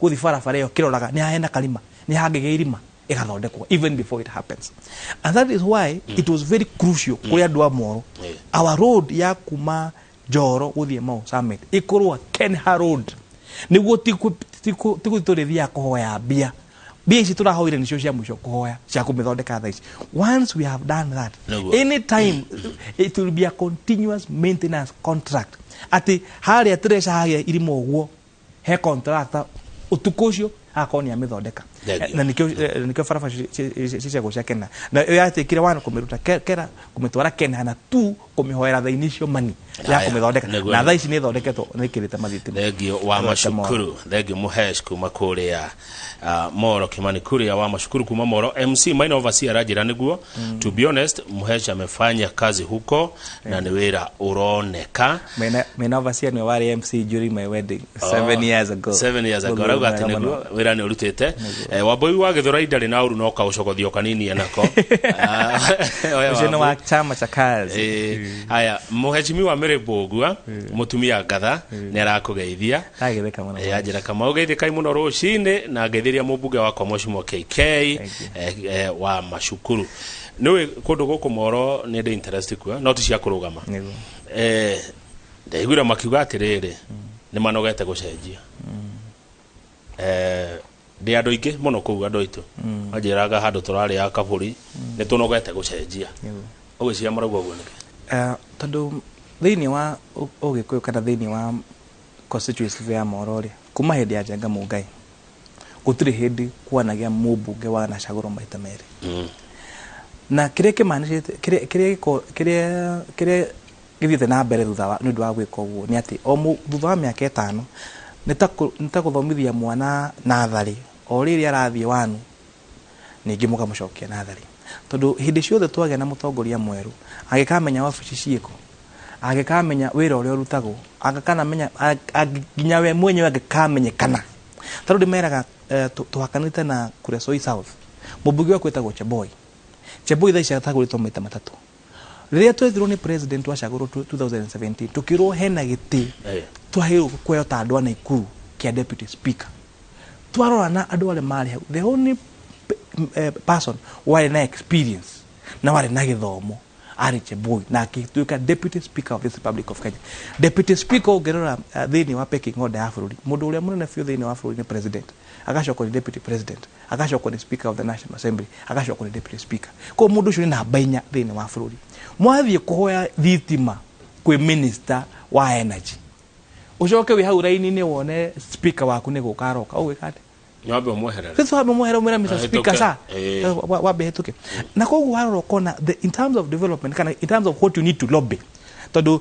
gũthiĩ barabara ĩyo kĩroraga nĩ hahena karima, nĩ hangĩgĩa irima, ĩgathondekwo even before it happens. And that is why it was very crucial kũrĩ andũ a Moro, our road ya kuma Njoro gũthiĩ Mau Summit ĩkorwo Kenha Road, nĩguo tigũthiĩ tũrĩthiaga kũhoya mbia. Mbia ici tũrahoire nĩcio cia mũico kũhoya cia kũmĩthondeka thaa ici. Once we have done that, anytime it will be a continuous maintenance contract, atĩ harĩa tũreca hagĩa irima ũguo, he contractor ũtukũ ũcio agakorwo nĩ amĩthondeka. Thank you. Na nĩkĩo barabara ciciagwo cia Kena, na ĩyo yatuĩkire one, kũmĩruta Kera kũmĩtwara Kena, na two, kũmĩhoera the initial money ya kũmĩthondeka. Na thaa ici nĩ ĩthondeketwo, nĩ ĩkĩrĩte mathitima. Thengio wa Ĩthondekete. macukuru, thengio Mũhesh kuma kũrĩa Moro, Kimani Kuria wa macukuru kuma Moro. MC Maina Overseer aranjĩra nĩguo, to be honest, Mũhesh amefanya kazi huko na nĩ wĩra ũroneka. Maina Overseer nĩwe warĩ MC during my wedding 7 years ago. 7 years ago. Mũthuri Arauga atĩ mwega nĩguo mũno. wĩra nĩ ũrutĩte. Wambui wa Gĩthũrai ndarĩ na ũru no kaũcogothio kanini enako. Oya Ũcio nĩ wa Wambui. chama cha kazi. Haya, mũhecimiwa Mary Mbũgua, mũtumia ngatha, nĩ arakũgeithia. Ndagĩtheka mũno. Anjĩra Kamau, geithĩkai mũno rũcinĩ na ngeithĩria mũmbunge wakwa Mheshimiwa KK wa macukuru. Nĩũĩ kũndũ gũkũ Moro nĩ ndĩ interest kuo, no ti cia kũrũgama. Nĩguo. Ndaiguire makiuga atĩrĩrĩ, nĩ manogete gũcenjia. Ndĩ andũ aingĩ mũno kũu, andũ aitũ manjĩraga handũ tũrarĩa kabũri nĩ tũnogete gũcenjia. Nĩguo. Ũgĩciria marauga ũguo nĩkĩ? Tondũ thĩinĩ wa Ũgĩkũyũ kana thĩinĩ wa constituency ya Moro rĩ, kuma hĩndĩ ya Njenga Mũngai gũtirĩ hĩndĩ kwanagĩa mũmbunge wanacagũrwo maita merĩ. Na kĩrĩa kĩmanĩcĩte, kĩrĩa gĩthiĩte na mbere thutha wa nĩ ũndũ wa gwĩka ũguo nĩ atĩ o thutha wa mĩaka 5 nĩ ta gũthomithia mwana natharĩ, o rĩrĩ arathiĩ wanu ningĩ mũkamũcokia natharĩ, tondũ hĩndĩ ciothe twagĩa na mũtongoria mwerũ angĩkamenya wabici ciĩkũ, angĩkamenya wĩra ũrĩa ũrutagwo, angĩkanamenya nginya we mwenyewe angĩkamenyekana. Tarĩu ndĩmeraga, tũhakanĩte na Kuresoi South, mũmbunge waku wĩtagwo Cheboi. Cheboi thaa ici acagũrĩtwo maita matatũ. Rĩrĩa twethirwo nĩ president wacagũrwo 2017, tũkĩrwo hena gĩtĩ twaheirwo kuoyo ta andũ a Naikuru kĩa deputy speaker. Twarora na andũ arĩa marĩ hau, the only person warĩ na experience na warĩ na gĩthomo arĩ Cheboi, na akĩtuĩka deputy speaker of this Republic of Kenya. Deputy speaker, ũngĩrora thĩinĩ wa pecking order ya bũrũri, mũndũ ũrĩa mũnene biũ thĩinĩ wa bũrũri nĩ president, agacokwo nĩ deputy president, agacokwo nĩ speaker of the National Assembly, agacokwo nĩ deputy speaker. Koguo mũndũ ũcio nĩ namba 4 thĩinĩ wa bũrũri. Mwathiĩ kũhoya thitima kwĩ minister wa energy, ũcoke wĩ hau raini-inĩ wone speaker waku nĩ gũka aroka, ũgwĩka atĩa? Nyambe ũmweherere. Sisi wambe mwehere, umwĩre, "Mr. Speaker, sir." Wambe hĩtũke. Na koguo warora ũkona in terms of development kana in terms of what you need to lobby, tondũ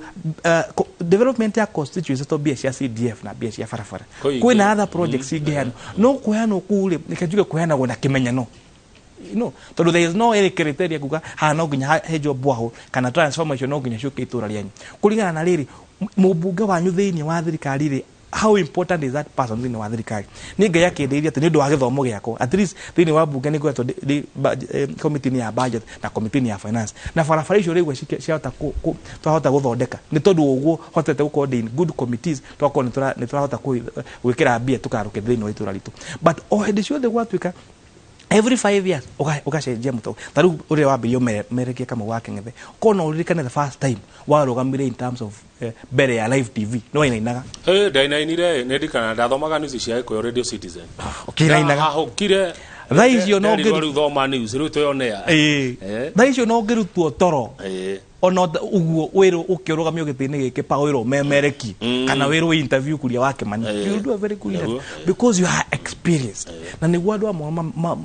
development ya constituency to mbia cia CDF na mbia cia barabara. Kwĩ ingĩ. Kwĩna other projects ingĩheanwo, no kũheanwo kũu rĩ, reke njuge kũheanagwo na kĩmenyano, tondũ there is no any criteria kuga haha no nginya henjwo borehole kana transformer icio no nginya ciũke itũra rĩanyu. Kũringana na rĩrĩ mũmbunge wanyu thĩinĩ wa thirikari rĩ, how important is that person thĩinĩ wa thirikari? Nĩ Ngai akĩndeithia atĩ nĩ ũndũ wa gĩthomo gĩakwa, at least thĩinĩ wa mbunge nĩ ngoretwo committee-inĩ ya budget na committee-inĩ ya finance, na barabara icio rĩu ciahota twahota gũthondeka nĩ tondũ ũguo hotete gũkorwo ndĩ in good committees, twakorwo nĩ tũrahota gwĩkĩra mbia tũkarũke thĩinĩ wa itũra ritũ. But o hĩndĩ ciothe gwatuĩka every 5 years ũgacenjia mũtongoria, ta rĩu ũrĩa wambĩrĩria ũmererekia Kamau wa Keng'ethe, korwo no ũririkane the first time warũgamire in terms of mbere ya live TV, nĩ wainainaga. Ndainainire, nĩ ndikana ndathomaga news cia Gĩkũyũ Radio Citizen. Ũkĩinainaga. Ndahahũkire. Thaa icio no Nderirwo rĩu thoma news, rĩu twĩonea. Thaa icio no ũngĩrutwo toro ona ũguo wĩrwo ũkĩrũgamio gĩtĩ-inĩ gĩkĩ pa wĩrwo ũmemerekie kana wĩrwo interview kuria wa Kĩmani, you will do a very good interview because you are experienced. Na nĩguo andũ amwe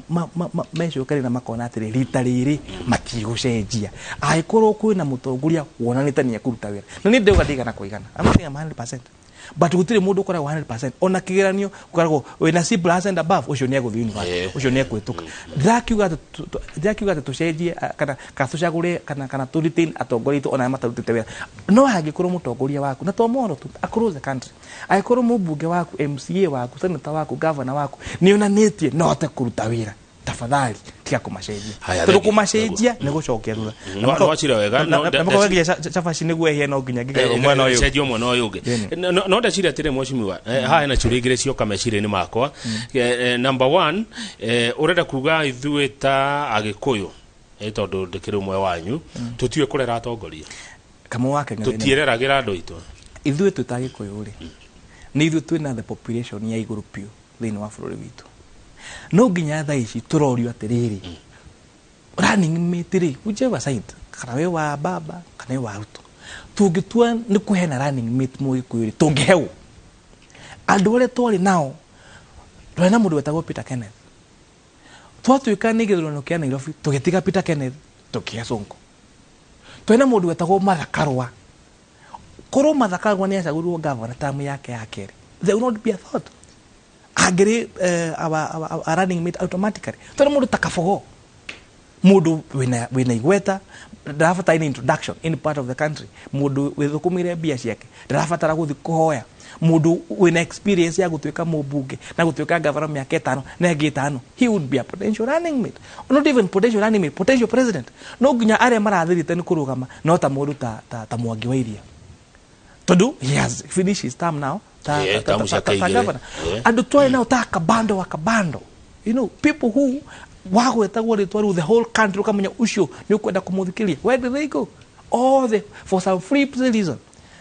mecokere na makona atĩrĩ, rita rĩrĩ matigũcenjia angĩkorwo kwĩna mũtongoria wonanĩte nĩ ekũruta wĩra. Na niĩ ndauga ndigana kũigana, I'm not saying I'm 100%, but gũtirĩ mũndũ ũkoragwo 100%. Ona kĩgeranio ũkoragwo wĩna C plus and above, ũcio nĩ egũthiĩ university, ũcio nĩ ekũhĩtũka. Ndĩrakiuga atĩ tũcenjie, kana tũcagũre kana tũ retain atongoria aitũ ona arĩa matarutĩte wĩra, no angĩkorwo mũtongoria waku na to Moro tu, across the country, angĩkorwo mũmbunge waku, MCA waku, senator waku, governor waku nĩ onanĩtie no ahote kũruta wĩra, tafadhali tiga kũmacenjia. Haya, Tondũ thank you. kũmacenjia nĩ gũcokia thutha. No wacira wega, Na makoga nginya cabaci nĩguo ĩhĩe no nginya nginya mwena ũyũ. Cenjio mwena ũyũ ũngĩ. No ndeciria atĩrĩ, mheshimiwa, haha hena ciũria igĩrĩ cioka meciria-inĩ makwa. Number one, ũrenda kuga ithuĩ ta Agĩkũyũ, tondũ ndĩkĩrĩ ũmwe wanyu, tũtiũĩ kũrera atongoria? Kamau wa Keng'ethe Tũtiereragĩra andũ aitũ. Ithuĩ twĩ ta Gĩkũyũ rĩ, nĩ ithuĩ twĩna the population ya igũrũ biũ thĩinĩ wa bũrũri witũ. No nginya thaa ici tũrorio atĩrĩrĩ, running mate rĩ, whichever side, kana wĩ wa baba kana wĩ wa Ruto, tũngĩtua nĩ kũheana running mate mũgĩkũyũ rĩ, tũngĩhewo andũ arĩa twarĩ nao? Twarĩ na mũndũ wetagwo Peter Kenneth. Twatuĩka nĩ gĩthurano kĩa Nairobi, tũgĩtiga Peter Kenneth, tũkĩhe Sonko. Twĩ na mũndũ wetagwo Martha Karua. Korwo Martha Karua nĩ acagũrirwo gavana tamu yake ya kerĩ, there will not be a thought angĩrĩ our running mate automatically. Twĩ na mũndũ ta Kabogo, mũndũ wĩna igweta, ndarabatara any introduction in part of the country, mũndũ wĩthũkũmĩire mbia ciake, ndarabatara gũthiĩ kũhoya. Mũndũ wĩna experience ya gũtuĩka mũmbunge na gũtuĩka gavana mĩaka 5 na ĩngĩ 5, he would be a potential running mate. Not even potential running mate, potential president. No nginya arĩa marathirĩte nĩ kũrũgama no ta mũndũ ta Mwangi wa Iria, tondu he has finished his term now ta, Yeah, ta, term ta, ciake ta igĩrĩ. governor. Andũ twarĩ nao ta Kabando wa Kabando, people who wagwetagwo rĩtwa rĩu, the whole country ũkamenya ũcio nĩ ũkwenda kũmũthikĩrĩria. Where did they go? All the for some free reason,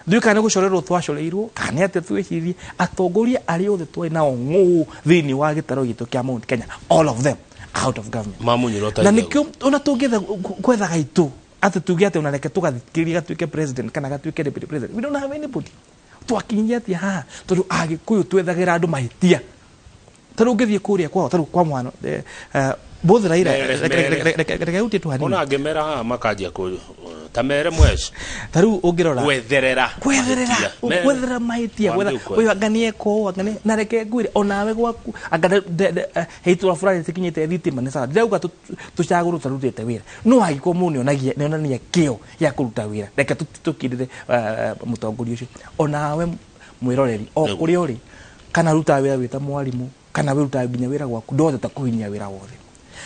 ndiũĩ kana nĩ gũcorerwo twacoreirwo kana nĩ atĩa. Twĩcirie atongoria arĩa othe twarĩ nao ng'ũ thĩinĩ wa gĩtaro gitũ kĩa Mount Kenya, all of them out of government. Mamunyirwo ta Na ithagu. Nikio ona tũngĩetha kwetha gaitũ atĩ tuge atĩ ona reke tũgathikĩrĩrie gatuĩke president kana gatuĩke deputy president, we don't have anybody. Twakinyire atĩa haha? Tondũ Agĩkũyũ twethagĩra andũ mahĩtia. Tarĩu ũngĩthiĩ kũrĩa kwao, tarĩu kwa mwana both Raila, Mere, mere. reke utie tu hanini. Ona angĩmera haha makanjia kũ ta mere mweci. Tarĩu ũngĩrora Gwetherera kwetherera mahĩtia. Mere. Kwetherera mahĩtia. Wambe Gwetha ũkwetha. ũyũ anga nĩeko anga na reke ngwĩre onawe gwaku anga he itũra fulani rĩtikinyĩte thitima. Nĩ sawa, ndirauga tũcagũrwo tũtarutĩte wĩra, no angĩkorwo mũndũ nĩonania kĩo gĩa kũruta wĩra, reke tũkindĩre mũtongoria ũcio. Onawe mwĩroreri o kũrĩa ũrĩ, kana rutaga wĩra wĩ ta mwarimũ kana wĩrutaga nginya wĩra gwaku, ndũhotete kũhinyia wĩra wothe,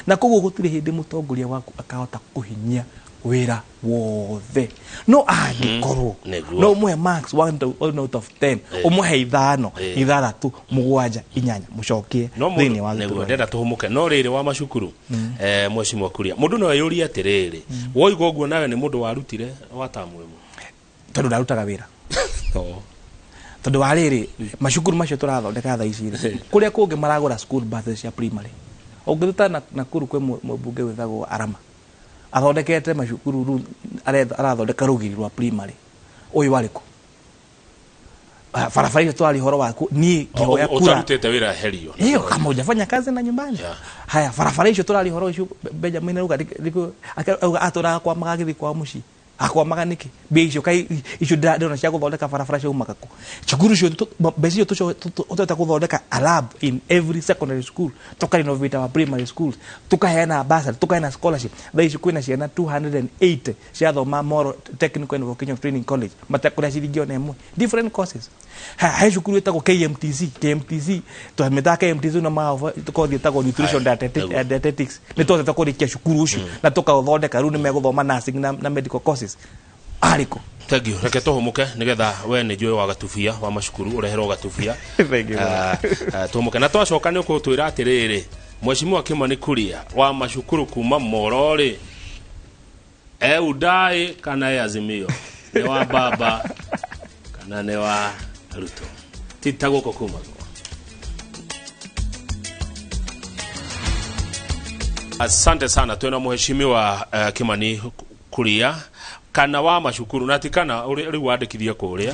na koguo gũtirĩ hĩndĩ mũtongoria waku akahota kũhinyia wĩra wothe. No angĩkorwo no ũmũhe max 1 out of 10, ũmũhe 5, 6, 7, 8, mũcokie No thĩinĩ wa nĩguo gĩturwa. Ndenda tũhũmũke no rĩrĩ wa macukuru, mheshimiwa Kuria, mũndũ no eyũrie atĩrĩrĩ, woiga ũguo nawe nĩ mũndũ warutire wa tamu ĩmwe? Tondũ ndarutaga wĩra. Tondũ wa rĩrĩ, macukuru macio tũrathondeka thaa ici rĩ, kũrĩa kũngĩ maragũra school buses cia primary. Ũngĩthiĩ ta Nakuru kwĩ mũmbunge wĩtagwo Arama, athondekete macukuru, rĩu arathondeka rũgiri rwa primary. Ũyũ warĩ kũ? Ah, barabara icio twaria ũhoro waku, niĩ ngĩhoya kura Ũtarutĩte wĩra herio. Hiyo kama hujafanya kazi na nyumbani. Haya, barabara icio tũraria ũhoro ũcio, Benjamin auga auga atũraga kwamaga agĩthiĩ kwa mũciĩ, akwamaga nĩkĩ? Mbia icio kai icio ndĩrona cia gũthondeka barabara ciaumaga kũ? Cukuru icio mbeca icio tũhota gũthondeka a lab in every secondary school, tuka renovate our primary schools, tukaheana bursary, tukaheana scholarship. Thaa ici kwĩna ciana 280 ciathoma Moro Technical and Vocational Training College matekũrĩa ciringi ona ĩmwe, different courses. Ha he cukuru ĩtagwo KMTC. KMTC twamĩtaga KMTC na ma kothi ĩtagwo nutrition dietetics. Nĩ twahotete kũrĩkia cukuru ũcio na tũkaũthondeka. Rĩu nĩ megũthoma nursing na medical courses. Arĩ kũ? Thank you. Reke tũhũmũke nĩgetha we nĩ njũĩ wa gatubia wa macukuru ũreherwo gatubia. Thank you. Tũhũmũke na twacoka nĩ ũkũtwĩra atĩrĩrĩ, mheshimiwa Kimani Kuria wa macukuru kuma Moro rĩ, e Udai kana e Azimio, nĩ wa baba kana nĩ wa Ruto? Tita gũkũ kuma. Asante sana. Twina mheshimiwa Kimani Kuria kana wa macukuru na ti kana rĩu wandĩkithia kũrĩa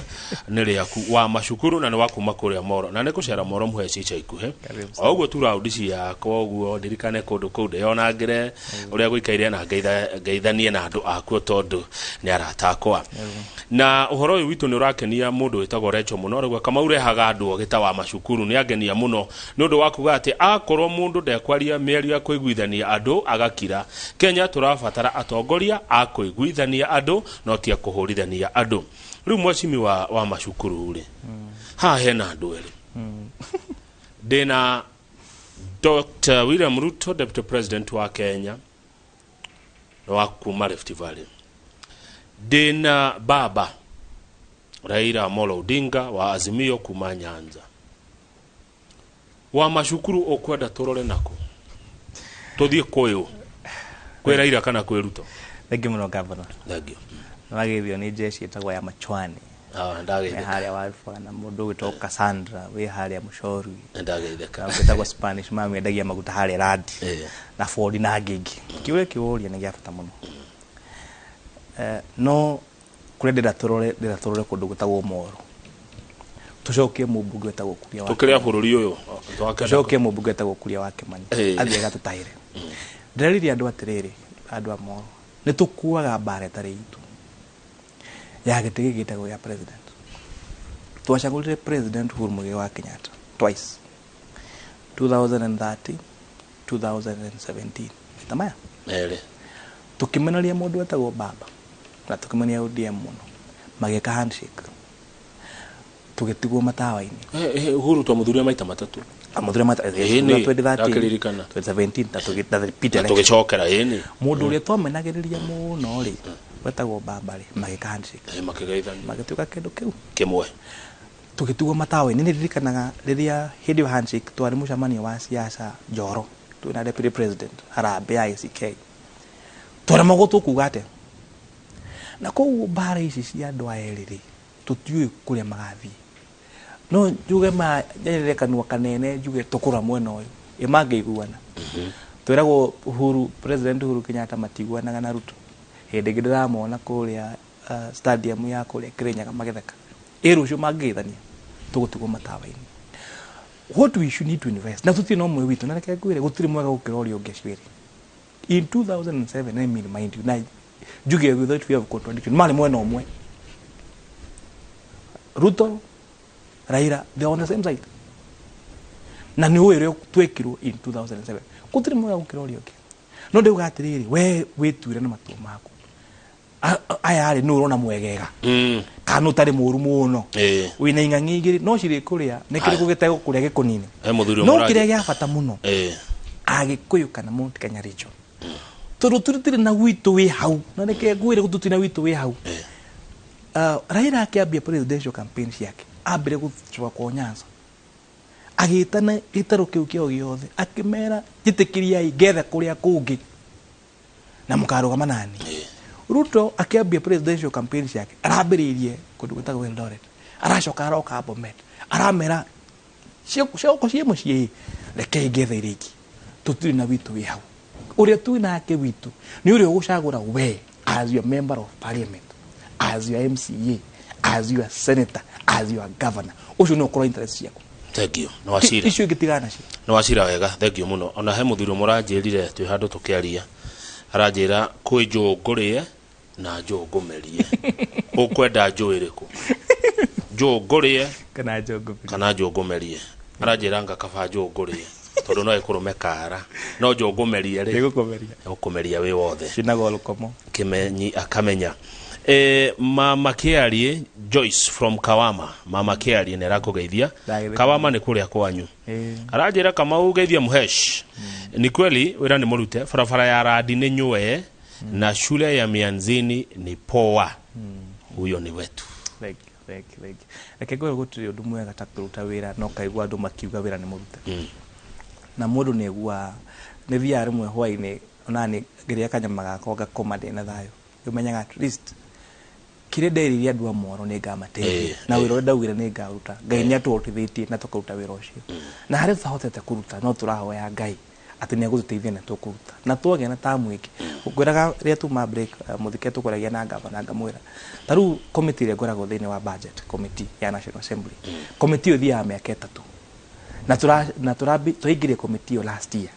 nĩ rĩaku wa macukuru na nĩ wa kuma kũrĩa Moro na nĩ kũcera Moro mũhe ica ikuhĩ. Karibu sana. O ũguo tu raundi ciakwa ũguo ndirikane kũndũ kũu ndĩyonangĩre ũrĩa gũikaire na ngeithanie na andũ akuo tondũ nĩ arata akwa. Na ũhoro ũyũ witũ nĩ ũrakenia mũndũ wĩtagwo Recho mũno rĩu Kamau rehaga andũ ogĩ ta wa macukuru. Nĩ angenia mũno nĩ ũndũ wa kuga atĩ akorwo mũndũ ndekwaria mĩario ya kũiguithania andũ agakira. Kenya tũrabatara atongoria a kũiguithania andũ no ti a kũhũrithania andũ. Rĩu mheshimiwa wa macukuru rĩ, haha hena andũ erĩ. Ndĩna Dr. William Ruto, Deputy President wa Kenya na wa kuma Rift Valley. Ndĩna baba Raila Amolo Odinga wa Azimio kuma Nyanza. Wa macukuru, ũkwenda tũrore nako tũthiĩ kũyũ kwĩ Raila kana kwĩ Ruto? Thank you mũno, governor. Thank you. Nĩwageithio nĩ jeshi ĩtagwo ya Machwani. Ah, wĩ ndageithĩka. Harĩa Waruba na mũndũ ũgwĩtwo Cassandra wĩ harĩa Mũcorui. Ndageithĩka. Wĩtagwo Spanish mami endagia maguta harĩa Radi na Ford na ngĩngĩ. Kĩũria kĩũria nĩ gĩa bata mũno. No kũrĩa ndĩrenda tũrore kũndũ gwĩtagwo Moro, tũcokie mũmbunge wĩtagwo Kuria wa Tũkĩrĩa bũrũri ũyũ twakenda. Tũcokie mũmbunge wĩtagwo Kuria wa Kimani athiĩ agatũtahĩre. Ndĩreririe andũ atĩrĩrĩ, andũ a Moro, nĩ tũkuaga mbara ĩtarĩ itũ ya gĩtĩ gĩkĩ gĩtagwo gĩa president. Twacagũrire President Uhuru Muigai wa Kenyatta twice, 2013, 2017, maita maya Erĩ. Tũkĩmeneria mũndũ wetagwo baba na tũkĩmenia ODM mũno, magĩka handshake. Tũgĩtigwo matawa-inĩ. Uhuru twamũthuria maita matatũ. Amũthuria maita Ĩĩ, 2013, ndakĩririkana. 2017 na na repeat Na election. tũgĩcokera ĩni. Mũndũ ũrĩa twamenagĩrĩria mũno rĩ, wetagwo Baba rĩ, magĩka handshake, Makĩgeithania. Magĩtuĩka kĩndũ kĩu kĩmwe. Tũgĩtigwo matawa-inĩ. Nĩ ndirikanaga rĩrĩa hĩndĩ ĩyo handshake twarĩ mũcemanio wa siasa Njoro, twĩna deputy president, harambee ya ACK, twaremagwo tũkuga atĩa. Na koguo mbara ici cia andũ aya erĩ rĩ, tũtiũĩ kũrĩa magathiĩ. No njuge ma njarĩre kanua kanene, njuge tũkũra mwena ũyũ ĩ mangĩiguana. Twĩragwo Uhuru, President Uhuru Kenyatta matiguanaga na Ruto. Hĩndĩ ĩngĩ ndĩramona kũrĩa stadium ya kũrĩa Kirinyaga magĩtheka. Ĩ rũciũ mangĩgeithania, tũgũtigwo matawa-inĩ. What we should need to invest, na tũtirĩ na ũmwe witũ, na reke ngwĩre, gũtirĩ mwega gũkĩra ũrĩa ũngĩ acio erĩ. In 2007, let me remind you, na njuge without fear of contradiction, marĩ mwena ũmwe. Ruto, Raila, they are on the same side. Na nĩ ũĩ ũrĩa twekirwo in 2007. Gũtirĩ mwega gũkĩra ũrĩa ũngĩ, no ndĩuga atĩrĩrĩ, we wĩtuire na matua maku. Aya rĩ, nũ ũrona mwegega kana ũtarĩ mũru mũno? Wĩna ing'ang'i igĩrĩ no cirĩ kũrĩa nĩ kĩrĩkũ gĩtegũ kũrĩa gĩkũnini? He mũthuri No ũmwe kĩrĩa gĩa bata mũno, Agĩkũyũ kana Mount Kenya region, tondũ tũtirĩ na gwitũ wĩ hau, na reke ngwĩre, tũtirĩ na gwitũ wĩ hau. Raila akĩambia presidential campaign ciake, ambire gũcoka kwa Nyanza, agĩtana gĩtarũ kĩu kĩao gĩothe, akĩmera, "Njĩtĩkĩriai ngethe kũrĩa kũngĩ na mũkarũgama nani." Ruto akĩambia presidential campaign ciake, arambĩrĩirie kũndũ gwĩtagwo Eldoret, aracoka aroka Bomet, aramera cioko ciĩ mũciĩ, rekei ngethe iria ingĩ. Tũtirĩ na witũ wĩ hau. Ũrĩa twĩ nake witũ nĩ ũrĩa ũgũcagũra we as your member of parliament, as your MCA, as your senator, as your governor. Ũcio nĩ ũkorwo interest ciaku. Thank you. Nĩ wacira. Icio ingĩ tigana nacio. Nĩ wacira wega, thank you mũno. Ona he mũthuri ũmwe ũranjĩrire twĩ handũ tũkĩaria, aranjĩra kwĩ njũũ ngũrĩe na njũũ ngũmerie. Ũkwenda njũũ ĩrĩkũ? Njũũ ngũrĩe kana njongo kana njũũ ngũmerie? Aranjĩra ngakaba njũũ ngũrĩe tondũ no ĩkũrũme kara, no njũũ ngũmerie rĩ, ĩgũkũmeria. Ĩgũkũmeria wĩ wothe. Cinagwo rũkomo. Kimenyi akamenya. Mama Kiarie Joyce from Kawama, Mama Kiarie nĩ arakũgeithia. Ndagĩrĩka. Kawama nĩ kũrĩa kwanyu. Aranjĩra, "Kamau, geithia Muhesh. Ni kweli wĩra nĩ mũrute, barabara ya Radi nĩ nywe na shule ya Mianzini ni poa. Huyo ni wetu." Thank you, thank you, thank you. Reke ngwĩre, gũtirĩ ũndũ mwega ta kũruta wĩra no kaigua andũ makiuga wĩra nĩ mũrute. Na mũndũ nĩ aiguaga nĩ thiaga rĩmwe hwainĩ ona nĩ ngĩrĩa kanyama gakwa ngakoma ndĩ na thayũ, ũmenyaga at least kĩrĩa nderĩire andũ a Moro nĩ ngamateithia. Na wĩra ũrĩa ndaugire nĩ ngaruta, Ngai nĩ atũhotithĩtie na tũkaruta wĩra ũcio. Na harĩa tũtahotete kũruta, no tũrahoya Ngai atĩ nĩ egũtũteithia na tũkũruta na twagĩa na tamu ĩngĩ. Ngwĩraga rĩrĩa tuma break, mũthike tũkoragia na gavana, ngamwĩra ta rĩu committee ĩrĩa ngoragwo thĩinĩ wa budget committee ya National Assembly, committee ĩyo ĩthiaga mĩaka 3, na tũra na tũrambi tũraingĩria committee ĩyo last year.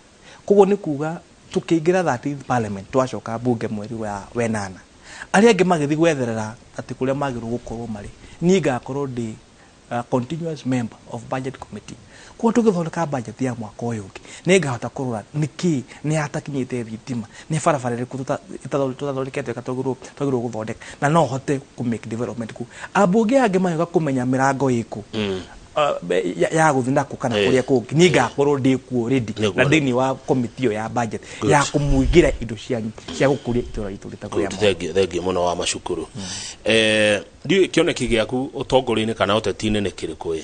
Koguo nĩ kuga tũkĩingĩra 13th parliament, twacoka bunge mweri wa wenana, arĩa angĩ magĩthiĩ gwetherera atĩ kũrĩa magĩrĩirwo gũkorwo marĩ, niĩ ngakorwo ndĩ continuous member of budget committee. Koguo tũgĩthondeka budget ya mwaka ũyũ ũngĩ, nĩ ngahota kũrora nĩkĩ nĩ atakinyĩte thitima, nĩ barabara ĩrĩkũ tũtathondekete twagĩrĩirwo gũthondeka, na no hote kũ make development kũu. Ambunge angĩ magĩũka kũmenya mĩrango ĩkũ ya gũthiĩ nakũ kana kũrĩa kũngĩ, niĩ ngakorwo ndĩ kuo already na thĩinĩ wa committee ĩyo ya budget ya kũmũigĩra indo cianyu cia gũkũria itũra ritũ rĩtagwo rĩa Good. Moro. Thank you, thank you mũno wa macukuru. Ndiũĩ kĩoneki gĩaku ũtongoria-inĩ kana ũteti-inĩ nĩ kĩrĩkũ ĩ?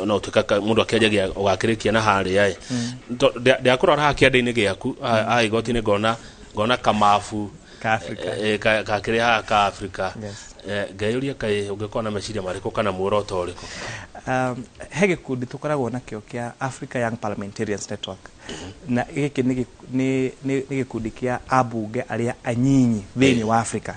No ũtuĩka mũndũ akĩanjagia ũgakĩrĩkia na harĩa ĩ. Ndakũrora haha kĩande-inĩ gĩaku haha igoti-inĩ, ngona kamabu Ka Africa. Kakĩrĩ haha ka Africa. Yes. Ngeyũria kaĩ ũngĩkorwo na meciria marĩkũ kana muoroto ũrĩkũ? He gĩkundi tũkoragwo nakĩo kĩa Africa Young Parliamentarians Network, na gĩkĩ nĩ gĩkundi kĩa ambunge arĩa anyinyi thĩinĩ wa Africa.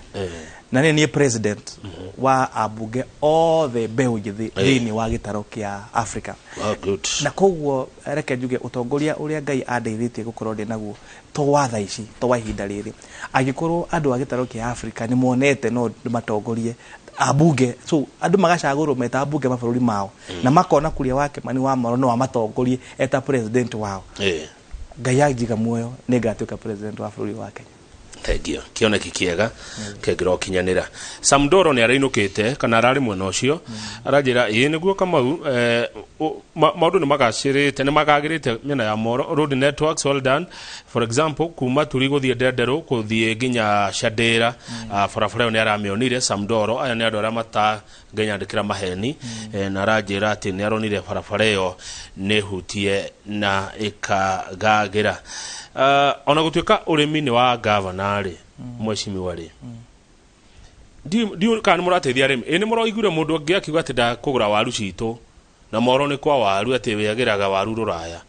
Na nĩ niĩ president wa ambunge othe mbeũ njĩthĩ thĩinĩ wa gĩtarũ kĩa Africa. Oh, good. Na koguo reke njuge, ũtongoria ũrĩa Ngai andeithĩtie gũkorwo ndĩ naguo to wa thaa ici, to wa ihinda rĩrĩ, angĩkorwo andũ a gĩtarũ kĩa Africa nĩ monete no matongorie ambunge, so andũ magacagũrwo meta ambunge mabũrũri mao na makona Kuria wa Kimani wa Moro no amatongorie eta president wao, Ngai anjiga muoyo, nĩ ngatuĩka president wa bũrũri wa Kenya. Thengiũ, kĩoneki kĩega kĩngĩrokinyanĩra. Samdoro nĩ arainũkĩte kana ararĩ mwena ũcio, aranjĩra ĩĩ nĩguo Kamau, maũndũ nĩ magacĩrĩte, nĩ magagĩrĩte mĩena ya Moro. Road networks well done. For example, kuma Turi gũthiĩ Ndenderũ gũthiĩ nginya Shandĩra, barabara ĩyo nĩ aramĩonire. Samdoro, aya nĩ andũ arĩa matangĩnyandĩkĩra maheni, na aranjĩra atĩ nĩ aronire barabara ĩyo nĩ hutie na ĩkagagĩra. Ona gũtuĩka ũrĩmi nĩ wa gavana rĩ, mheshimiwa rĩ, ndiũ kana nĩ mũrateithia arĩmi. Ĩ nĩ mũroiguire mũndũ ũngĩ akiuga atĩ ndakũgũra waru citũ na Moro nĩ kwa waru, atĩ wĩagĩraga waru rũraya,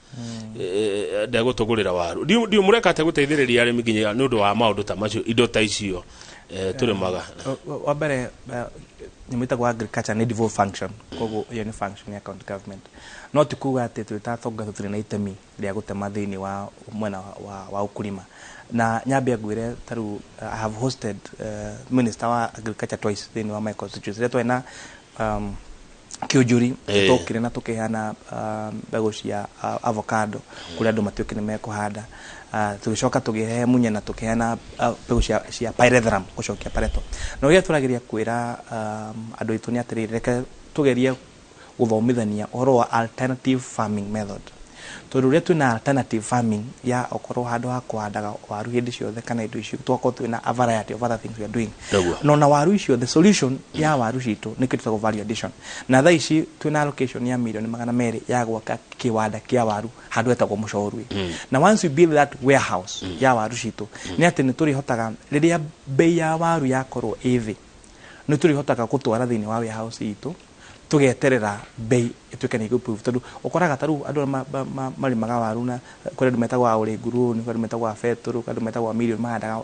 ndegũtũgũrĩra waru. Ndiũ mũreka atĩa gũteithĩrĩria arĩmi nginya nĩ ũndũ wa maũndũ ta macio, indo ta icio tũrĩmaga? Wa mbere, nyamũ ĩtagwo agriculture nĩ devolved function, koguo ĩyo nĩ function ya county government. No ti kuga atĩ twĩ ta atongoria tũtirĩ na itemi rĩa gũtema thĩinĩ wa mwena wa ukulima. Na nyambe ngwĩre, ta rĩu I have hosted minister wa agriculture twice thĩinĩ wa my constituency. Rĩrĩa twarĩ na kĩũnjũri, tũkire na tũkĩheana mbegũ cia avocado kũrĩa andũ matuĩke nĩ mekũhanda. Tũgĩcoka tũgĩhe Munya na tũkĩheana mbegũ cia pyrethrum gũcokia pareto. Na ũrĩa tũrageria kwĩra andũ aitũ nĩ atĩrĩrĩ, reke tũgerie gũthomithania ũhoro wa alternative farming method, tondũ rĩrĩa twĩna alternative farming ya okorwo handũ ha kũhandaga waru hĩndĩ ciothe kana indo icio, tũgakorwo twĩna a variety of other things we are doing. No na waru icio, the solution ya waru citũ nĩ kĩndũ twĩtagwo value addition. Na thaa ici twĩna allocation ya mirioni 200 ya gwaka kĩwanda kĩa waru handũ hetagwo Mũcorui. Na once we build that warehouse ya waru citũ, nĩ atĩ nĩ tũrĩhotaga, rĩrĩa bei ya waru yakorwo ĩ thĩ, nĩ tũrĩhotaga gũtwara thĩinĩ wa warehouse itũ, tũgeterera bei ĩtuĩke nĩ ĩgũ-improve. Tondũ ũkoraga ta rĩu andũ arĩa marĩmaga waru, na kũrĩ andũ metagwo a Ũrĩ Nguruni, kũrĩ andũ metagwo a Betũrũ, kũrĩ andũ metagwo a Million, mahandaga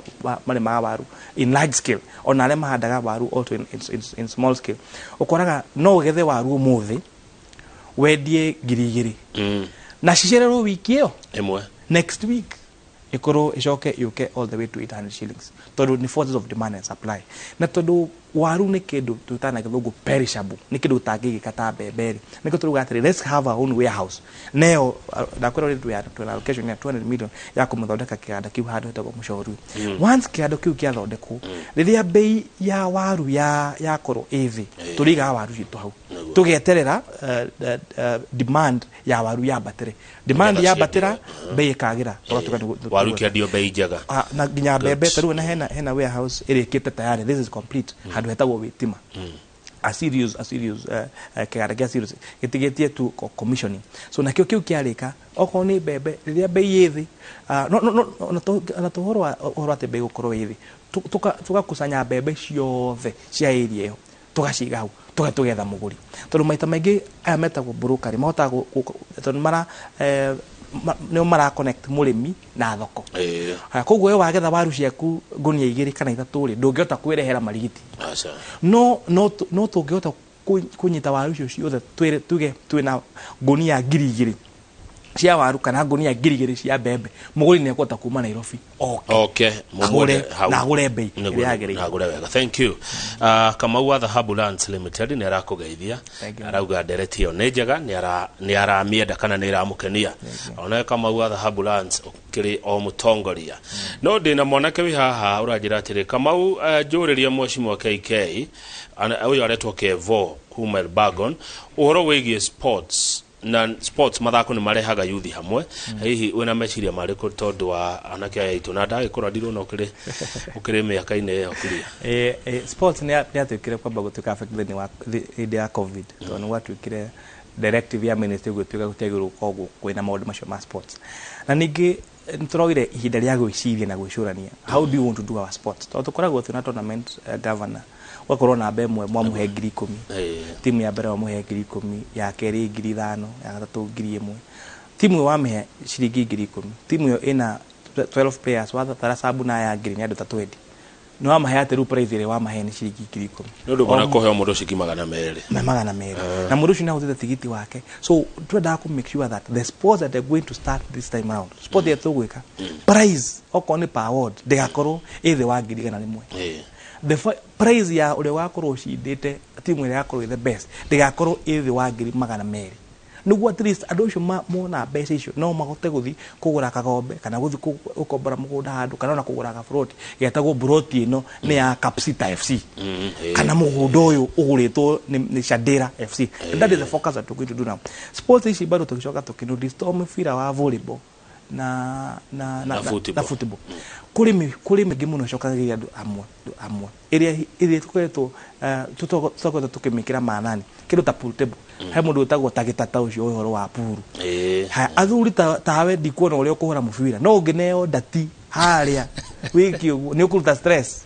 marĩmaga waru in large scale, ona arĩa mahandaga waru also in small scale. Ũkoraga no ũgethe waru ũmũthĩ wendie 2000 na cicererwo wiki ĩyo ĩmwe, next week ikorwo icoke yũke all the way to 800 shillings, tondũ nĩ forces of demand and supply. Na tondũ waru nĩ kĩndũ twĩtaga na gĩthũngũ perishable, nĩ kĩndũ ũtangĩigĩka ta mbembe rĩ, nĩkĩo tũrauga atĩrĩ, let's have our own warehouse. Neyo ndakwĩra already twĩna allocation ya 200 million ya kũmũthondeka kĩganda kĩu handũ hetagwo Mũcorui. Once kĩganda kĩu kĩathondekwo, rĩrĩa bei ya waru yakorwo ĩ thĩ, tũrĩigaga waru citũ hau, tũgeterera demand ya waru yambatĩre. Demand Nĩgetha yambatĩra, ciendio. bei ĩkagĩra, tũgatuĩka Waru ikĩendio bei njega. Ah, na nginya mbembe. Ta rĩu na hena warehouse ĩrĩkĩte tayari, this is complete, handũ hetagwo Wĩtima, a serious kĩganda kĩa serious gĩtigĩtie tu commissioning. So nakĩo kĩu kĩarĩka, okorwo nĩ mbembe, rĩrĩa bei ĩ thĩ, no ona to ũhoro wa ũhoro atĩ bei gũkorwo ĩ thĩ, tũgakusanya mbembe ciothe cia area ĩyo, tũgaciga hau, tũgetha mũgũri. Tondũ maita maingĩ aya metagwo broker mahotaga tondũ mara nĩo mara connect mũrĩmi na thoko. Haya, koguo we wagetha waru ciaku ngũnia igĩrĩ kana ithatũ rĩ, ndũngĩhota kwĩrehera marigiti. Aca. No tũngĩhota kũnyita waru icio ciothe, twĩre tuge twĩna ngũnia 2000 cia waru kana ngũnia 2000 cia mbembe, mũgũri nĩ ekũhota kuma Nairobi oke okay agũre hau. Na agũre bei Nĩguo, ĩrĩa yagĩrĩire. Na agũre wega. Thank you. Kamau wa Dhahabu Lands Limited nĩ arakũgeithia. Thank you. Arauga ndereti ĩyo nĩ njega, nĩ aramĩenda kana nĩ ĩramũkenia. Onawe Kamau wa Dhahabu Lands ũkĩrĩ o mũtongoria. No ndĩna mwanake wĩ haha ũranjĩra atĩrĩ, Kamau, njũrĩrie mheshimiwa KK, ũyũ aretwo Kevo kuma Elbagon, ũhoro wĩgiĩ sports na sports, mathako nĩ marehaga yuthi hamwe. Hihi wĩna meciria marĩkũ tondũ wa anake aya aitũ na ndagĩkũra ndirona ũkĩrĩ mĩaka-inĩ ĩyo kuria? Sports nĩ yatuĩkire kwamba gũtuĩka affected thĩinĩ wa hĩndĩ ya COVID, tondũ nĩ gwatuĩkire directive ya ministry gũtuĩka gũtiagĩrĩirwo gũkorwo kwĩna maũndũ macio ma sports. Na ningĩ nĩ tũrogire ihinda rĩa gwĩciria na gwĩcũrania, how do you want to do our sports? Tondũ tũkoragwo twĩna tournament, governor, ũgakorwo namba ĩmwe mwamũhe 10,000, timu ya mbere wamũhe 10,000, ya kerĩ 5,000, ya gatatũ 1000. Timu ĩyo wamĩhe ciringi 10,000, timu ĩyo ĩna 12 players, wathara sabu na ya ngiri nĩ andũ ta 20, nĩ wamahe atĩ rĩu prize ĩrĩa wamahe nĩ ciringi 10,000. Nĩ ũndũ mwana kũheo mũndũ ciringi 200. Na 200, na mũndũ ũcio nĩ ahũthĩte tigiti wake. So twendaga kũ make sure that the sports that they're going to start this time round, sport ĩrĩa tũgwĩka, prize okorwo nĩ per ward ndĩgakorwo ĩ thĩ wa 100,000. The prize ya ũrĩa wakorwo ũcindĩte, timu ĩrĩa yakorwo ĩ the best, ndĩgakorwo ĩ thĩ wa 200,000. Nĩguo at least andũ acio mona mbeca icio no mahote gũthiĩ kũgũra kagombe kana gũthiĩ gũkombora mũgũnda handũ kana ona kũgũra gaburoti getagwo buroti ĩno nĩ ya Kapsita FC kana mũgũnda ũyũ ũgũrĩtwo nĩ Shandera FC. And that is the focus that we're going to do now. Sports ici bado tũgĩcoka tũkĩnotice to mũbira wa volleyball na football. Na football kũrĩ mĩingĩ mũno ĩcokagĩrĩria andũ amwe ĩrĩa tũkoretwo tũkoretwo tũkĩmĩkĩra maanani kĩndũ ta pool table. He mũndũ wĩtagwo tagĩtata ũcio ũhoro wa puru. Haya, athuri tawe ndikuona ũrĩa ũkũhũra mũbira no ũngĩneo ndati harĩa wĩke ũguo nĩ ũkũruta stress.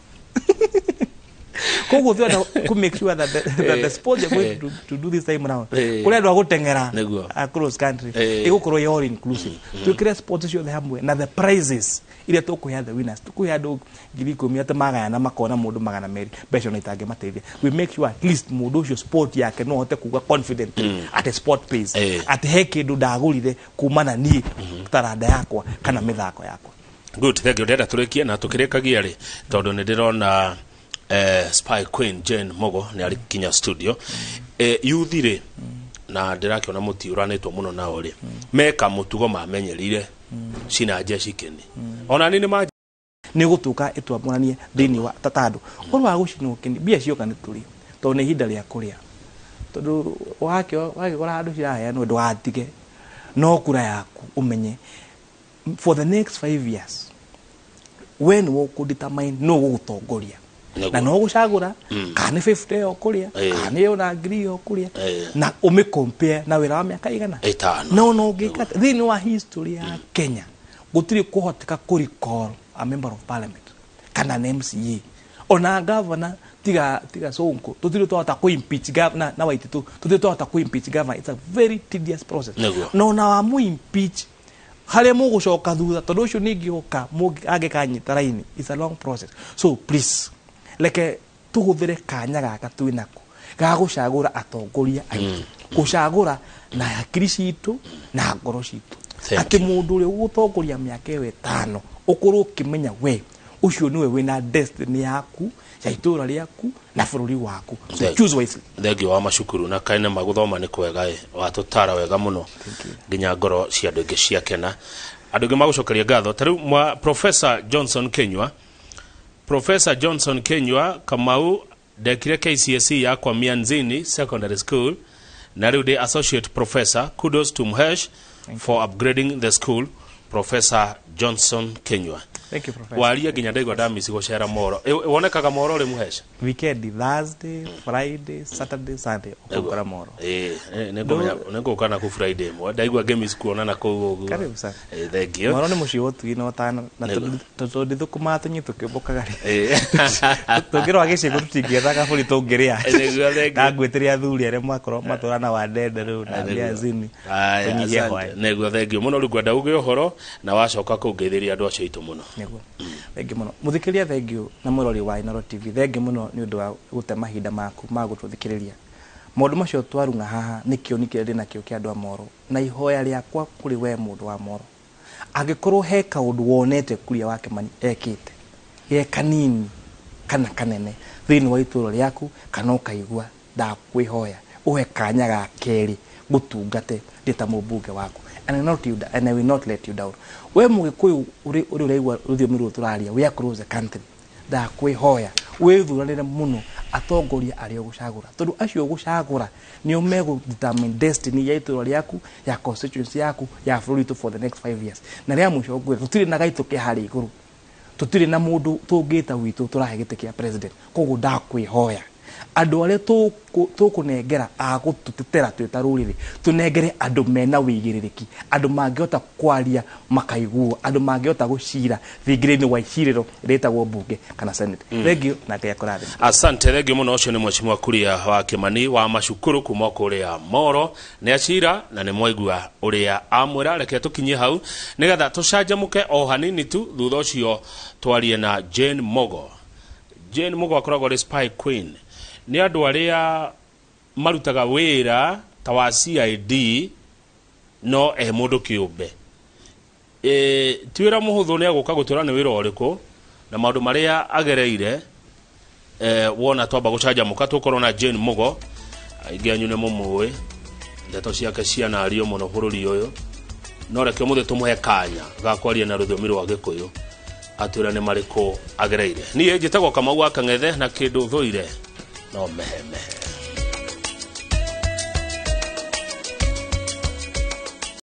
Koguo twenda ku make sure that the sport you're going to do this time round kũrĩ andũ a gũteng'era across country ĩgũkorwo ĩ all inclusive. Twĩkĩre sports ciothe hamwe na the prizes iria tũkũhe the winners, tũkũhe andũ 10,000 atĩ magayana makona mũndũ 200 mbeca ona itangĩmateithia. We make sure at least mũndũ ũcio sport yake no ahote kuga confidently atĩ sport pays, atĩ he kĩndũ ndagũrire kumana niĩ taranda yakwa kana mĩthako yakwa. Good, thank you. Ndĩrenda tũrĩkie na tũkĩrĩkagia rĩ tondũ nĩ ndĩrona Spy Queen Jane Mogo nĩ arĩ kinya studio. Yuthi rĩ na ndĩrakĩona mũtiũranĩtwo mũno nao rĩ meka mũtugo mamenyerire cina jeshi kĩni ona nĩ ma Nĩ ũgũtũka ĩtwamũranie thĩinĩ wa ta andũ ũhoro wa gũcinwo kĩni mbia cioka nĩ tũrĩe tondũ nĩ ihinda rĩa kũrĩa tondũ wagĩkora handũ ciraheanwo ndũgatige no kura yaku ũmenye for the next 5 years we nĩwe ũkũ-determine nũ ũgũgũtongoria. Na no gũcagũra kana nĩ 50 ĩyo ũkũrĩa kana nĩ ĩyo na ngiri ĩyo ũkũrĩa na ũmĩ compare na wĩra wa mĩaka igana 5. No no ũngĩka thĩinĩ wa history ya Kenya gũtirĩ kũhoteka kũ recall a member of parliament kana an MCA ona governor tiga Sonko tũtirĩ twahota kũ impeach governor na Waititu tũtirĩ twahota kũ impeach governor. It's a very tedious process. No ona wa mu impeach harĩa mũgũcoka thutha tondũ ũcio ningĩ ũka angĩkanyita raini. It's a long process, so please reke tũhũthĩre kanya gaka twĩ nako ga gũcagũra atongoria aitũ gũcagũra na hakiri citũ na ngoro citũ Thank atĩ mũndũ ũrĩa ũgũtongoria mĩaka ĩyo 5 ũkorwo ũkĩmenya we ũcio nĩwe wĩna destiny yaku ya itũra rĩaku na bũrũri waku. So choose wisely. Thengiũ wa macukuru na kaĩ nĩma gũthoma nĩ kwega ĩ watũtara wega mũno nginya ngoro cia andũ aingĩ ciakena andũ aingĩ magũcokeria ngatho ta rĩu mwa Professor Johnson Kenywa. Professor Johnson Kenywa Kamau ndekire KCSE yakwa Mianzini Secondary School na rĩu ndĩ associate professor. Kudos to Mhesh for upgrading the school. Professor Johnson Kenywa. Thank you, Professor. Waria nginya ndaigua ndamici gũcera Moro. Wonekaga Moro rĩ Mhesh? Weekend, Thursday, Friday, Saturday, Sunday ũkũngora Moro. Nĩngũka naku Friday ĩmwe ndaigua ngĩmiss kuonana kũu ũguo. Karibu sana. Thank you. Moro nĩ mũciĩ wa ũtugi na ũtana na tondũ ndithũkũmaga tũnyuĩ tũkĩũmbũkaga rĩ tũngĩrora gĩcigo tũtingĩetha kabũri tũngĩrĩa. Nĩguo, thank you. Na ngwĩtĩria athuri arĩa makorwo matũra na Wandende rĩu na Mianzini tũnyihie hwaĩ. Nĩguo, thank you mũno. Rĩu ngwenda uge ũhoro na wacoka kũu ngeithĩria andũ acio aitũ mũno. Nĩguo, thengiũ mũno mũthikĩria, thengiũ na mũrori wa Inooro TV, thengiũ mũno nĩ ũndũ wa gũte mahinda maku ma gũtũthikĩrĩria. Maũndũ macio twarung'a haha nĩ kĩoni kĩrĩa ndĩ nakĩo kĩa andũ a Moro na ihoya rĩakwa kũrĩ we mũndũ wa Moro angĩkorwo he kaũndũ wonete Kuria wa Kĩmani ekĩte ge kanini kana kanene thĩinĩ wa itũũra rĩaku kana ũkaigua ndakwĩhoya ũhe kanya ga kerĩ gũtungate ndĩ ta mũmbunge waku and I will not let you down. We mũgĩkũyũ ũrĩ ũraigua rũthiomi rũrũ tũraria, we across the country, ndakwĩhoya wĩthuranĩre mũno atongoria arĩa ũgũcagũra tondũ acio ũgũcagũra nĩo megũ determine destiny ya itũũra rĩaku, ya constituency yaku, ya bũrũri witũ for the next 5 years. Na rĩa mũico ngwĩra tũtirĩ na gaitũ ke harĩa igũrũ tũtirĩ na mũndũ tũngĩta witũ tũrahe gĩtĩ kĩa president. Koguo ndakwĩhoya andũ arĩa tũkũnengera a gũtũtetera twĩ ta rũrĩrĩ tũnengere andũ mena wĩigĩrĩrĩki, andũ mangĩhota kwaria makaiguo, andũ mangĩhota gũcira thingira-inĩ wa icirĩro rĩtagwo mbunge kana senate. Thengiũ na Ngai akũrathime. Asante, thengiũ mũno. Ũcio nĩ mheshimiwa Kuria wa Kĩmani wa macukuru kuma kũrĩa Moro nĩ acira na nĩ mwaigua ũrĩa amwĩra. Reke tũkinyie hau nĩgetha tũcanjamũke o hanini tu thutha ũcio twarie na Jane Mogo. Jane Mogo akoragwo arĩ spy queen nĩ andũ arĩa marutaga wĩra ta wa CID no e mũndũ kĩũmbe. Ti wĩra mũhũthũ nĩ agũka gũtwĩra nĩ wĩra ũrĩkũ na maũndũ marĩa agereire. Wona twamba gũcanjamũka tũkorwo na Jane Mugo aingĩ anyu nĩ mũmũĩ Ndeto ciake cianario mũno bũrũri ũyũ, no reke ũmũthĩ tũmũhe kanya ga kwaria na rũthiomi rwa Gĩkũyũ, atwĩre nĩ marĩkũ agereire. Niĩ njĩtagwo Kamau wa Kang'ethe, na kĩndũ thũire no mehemehe.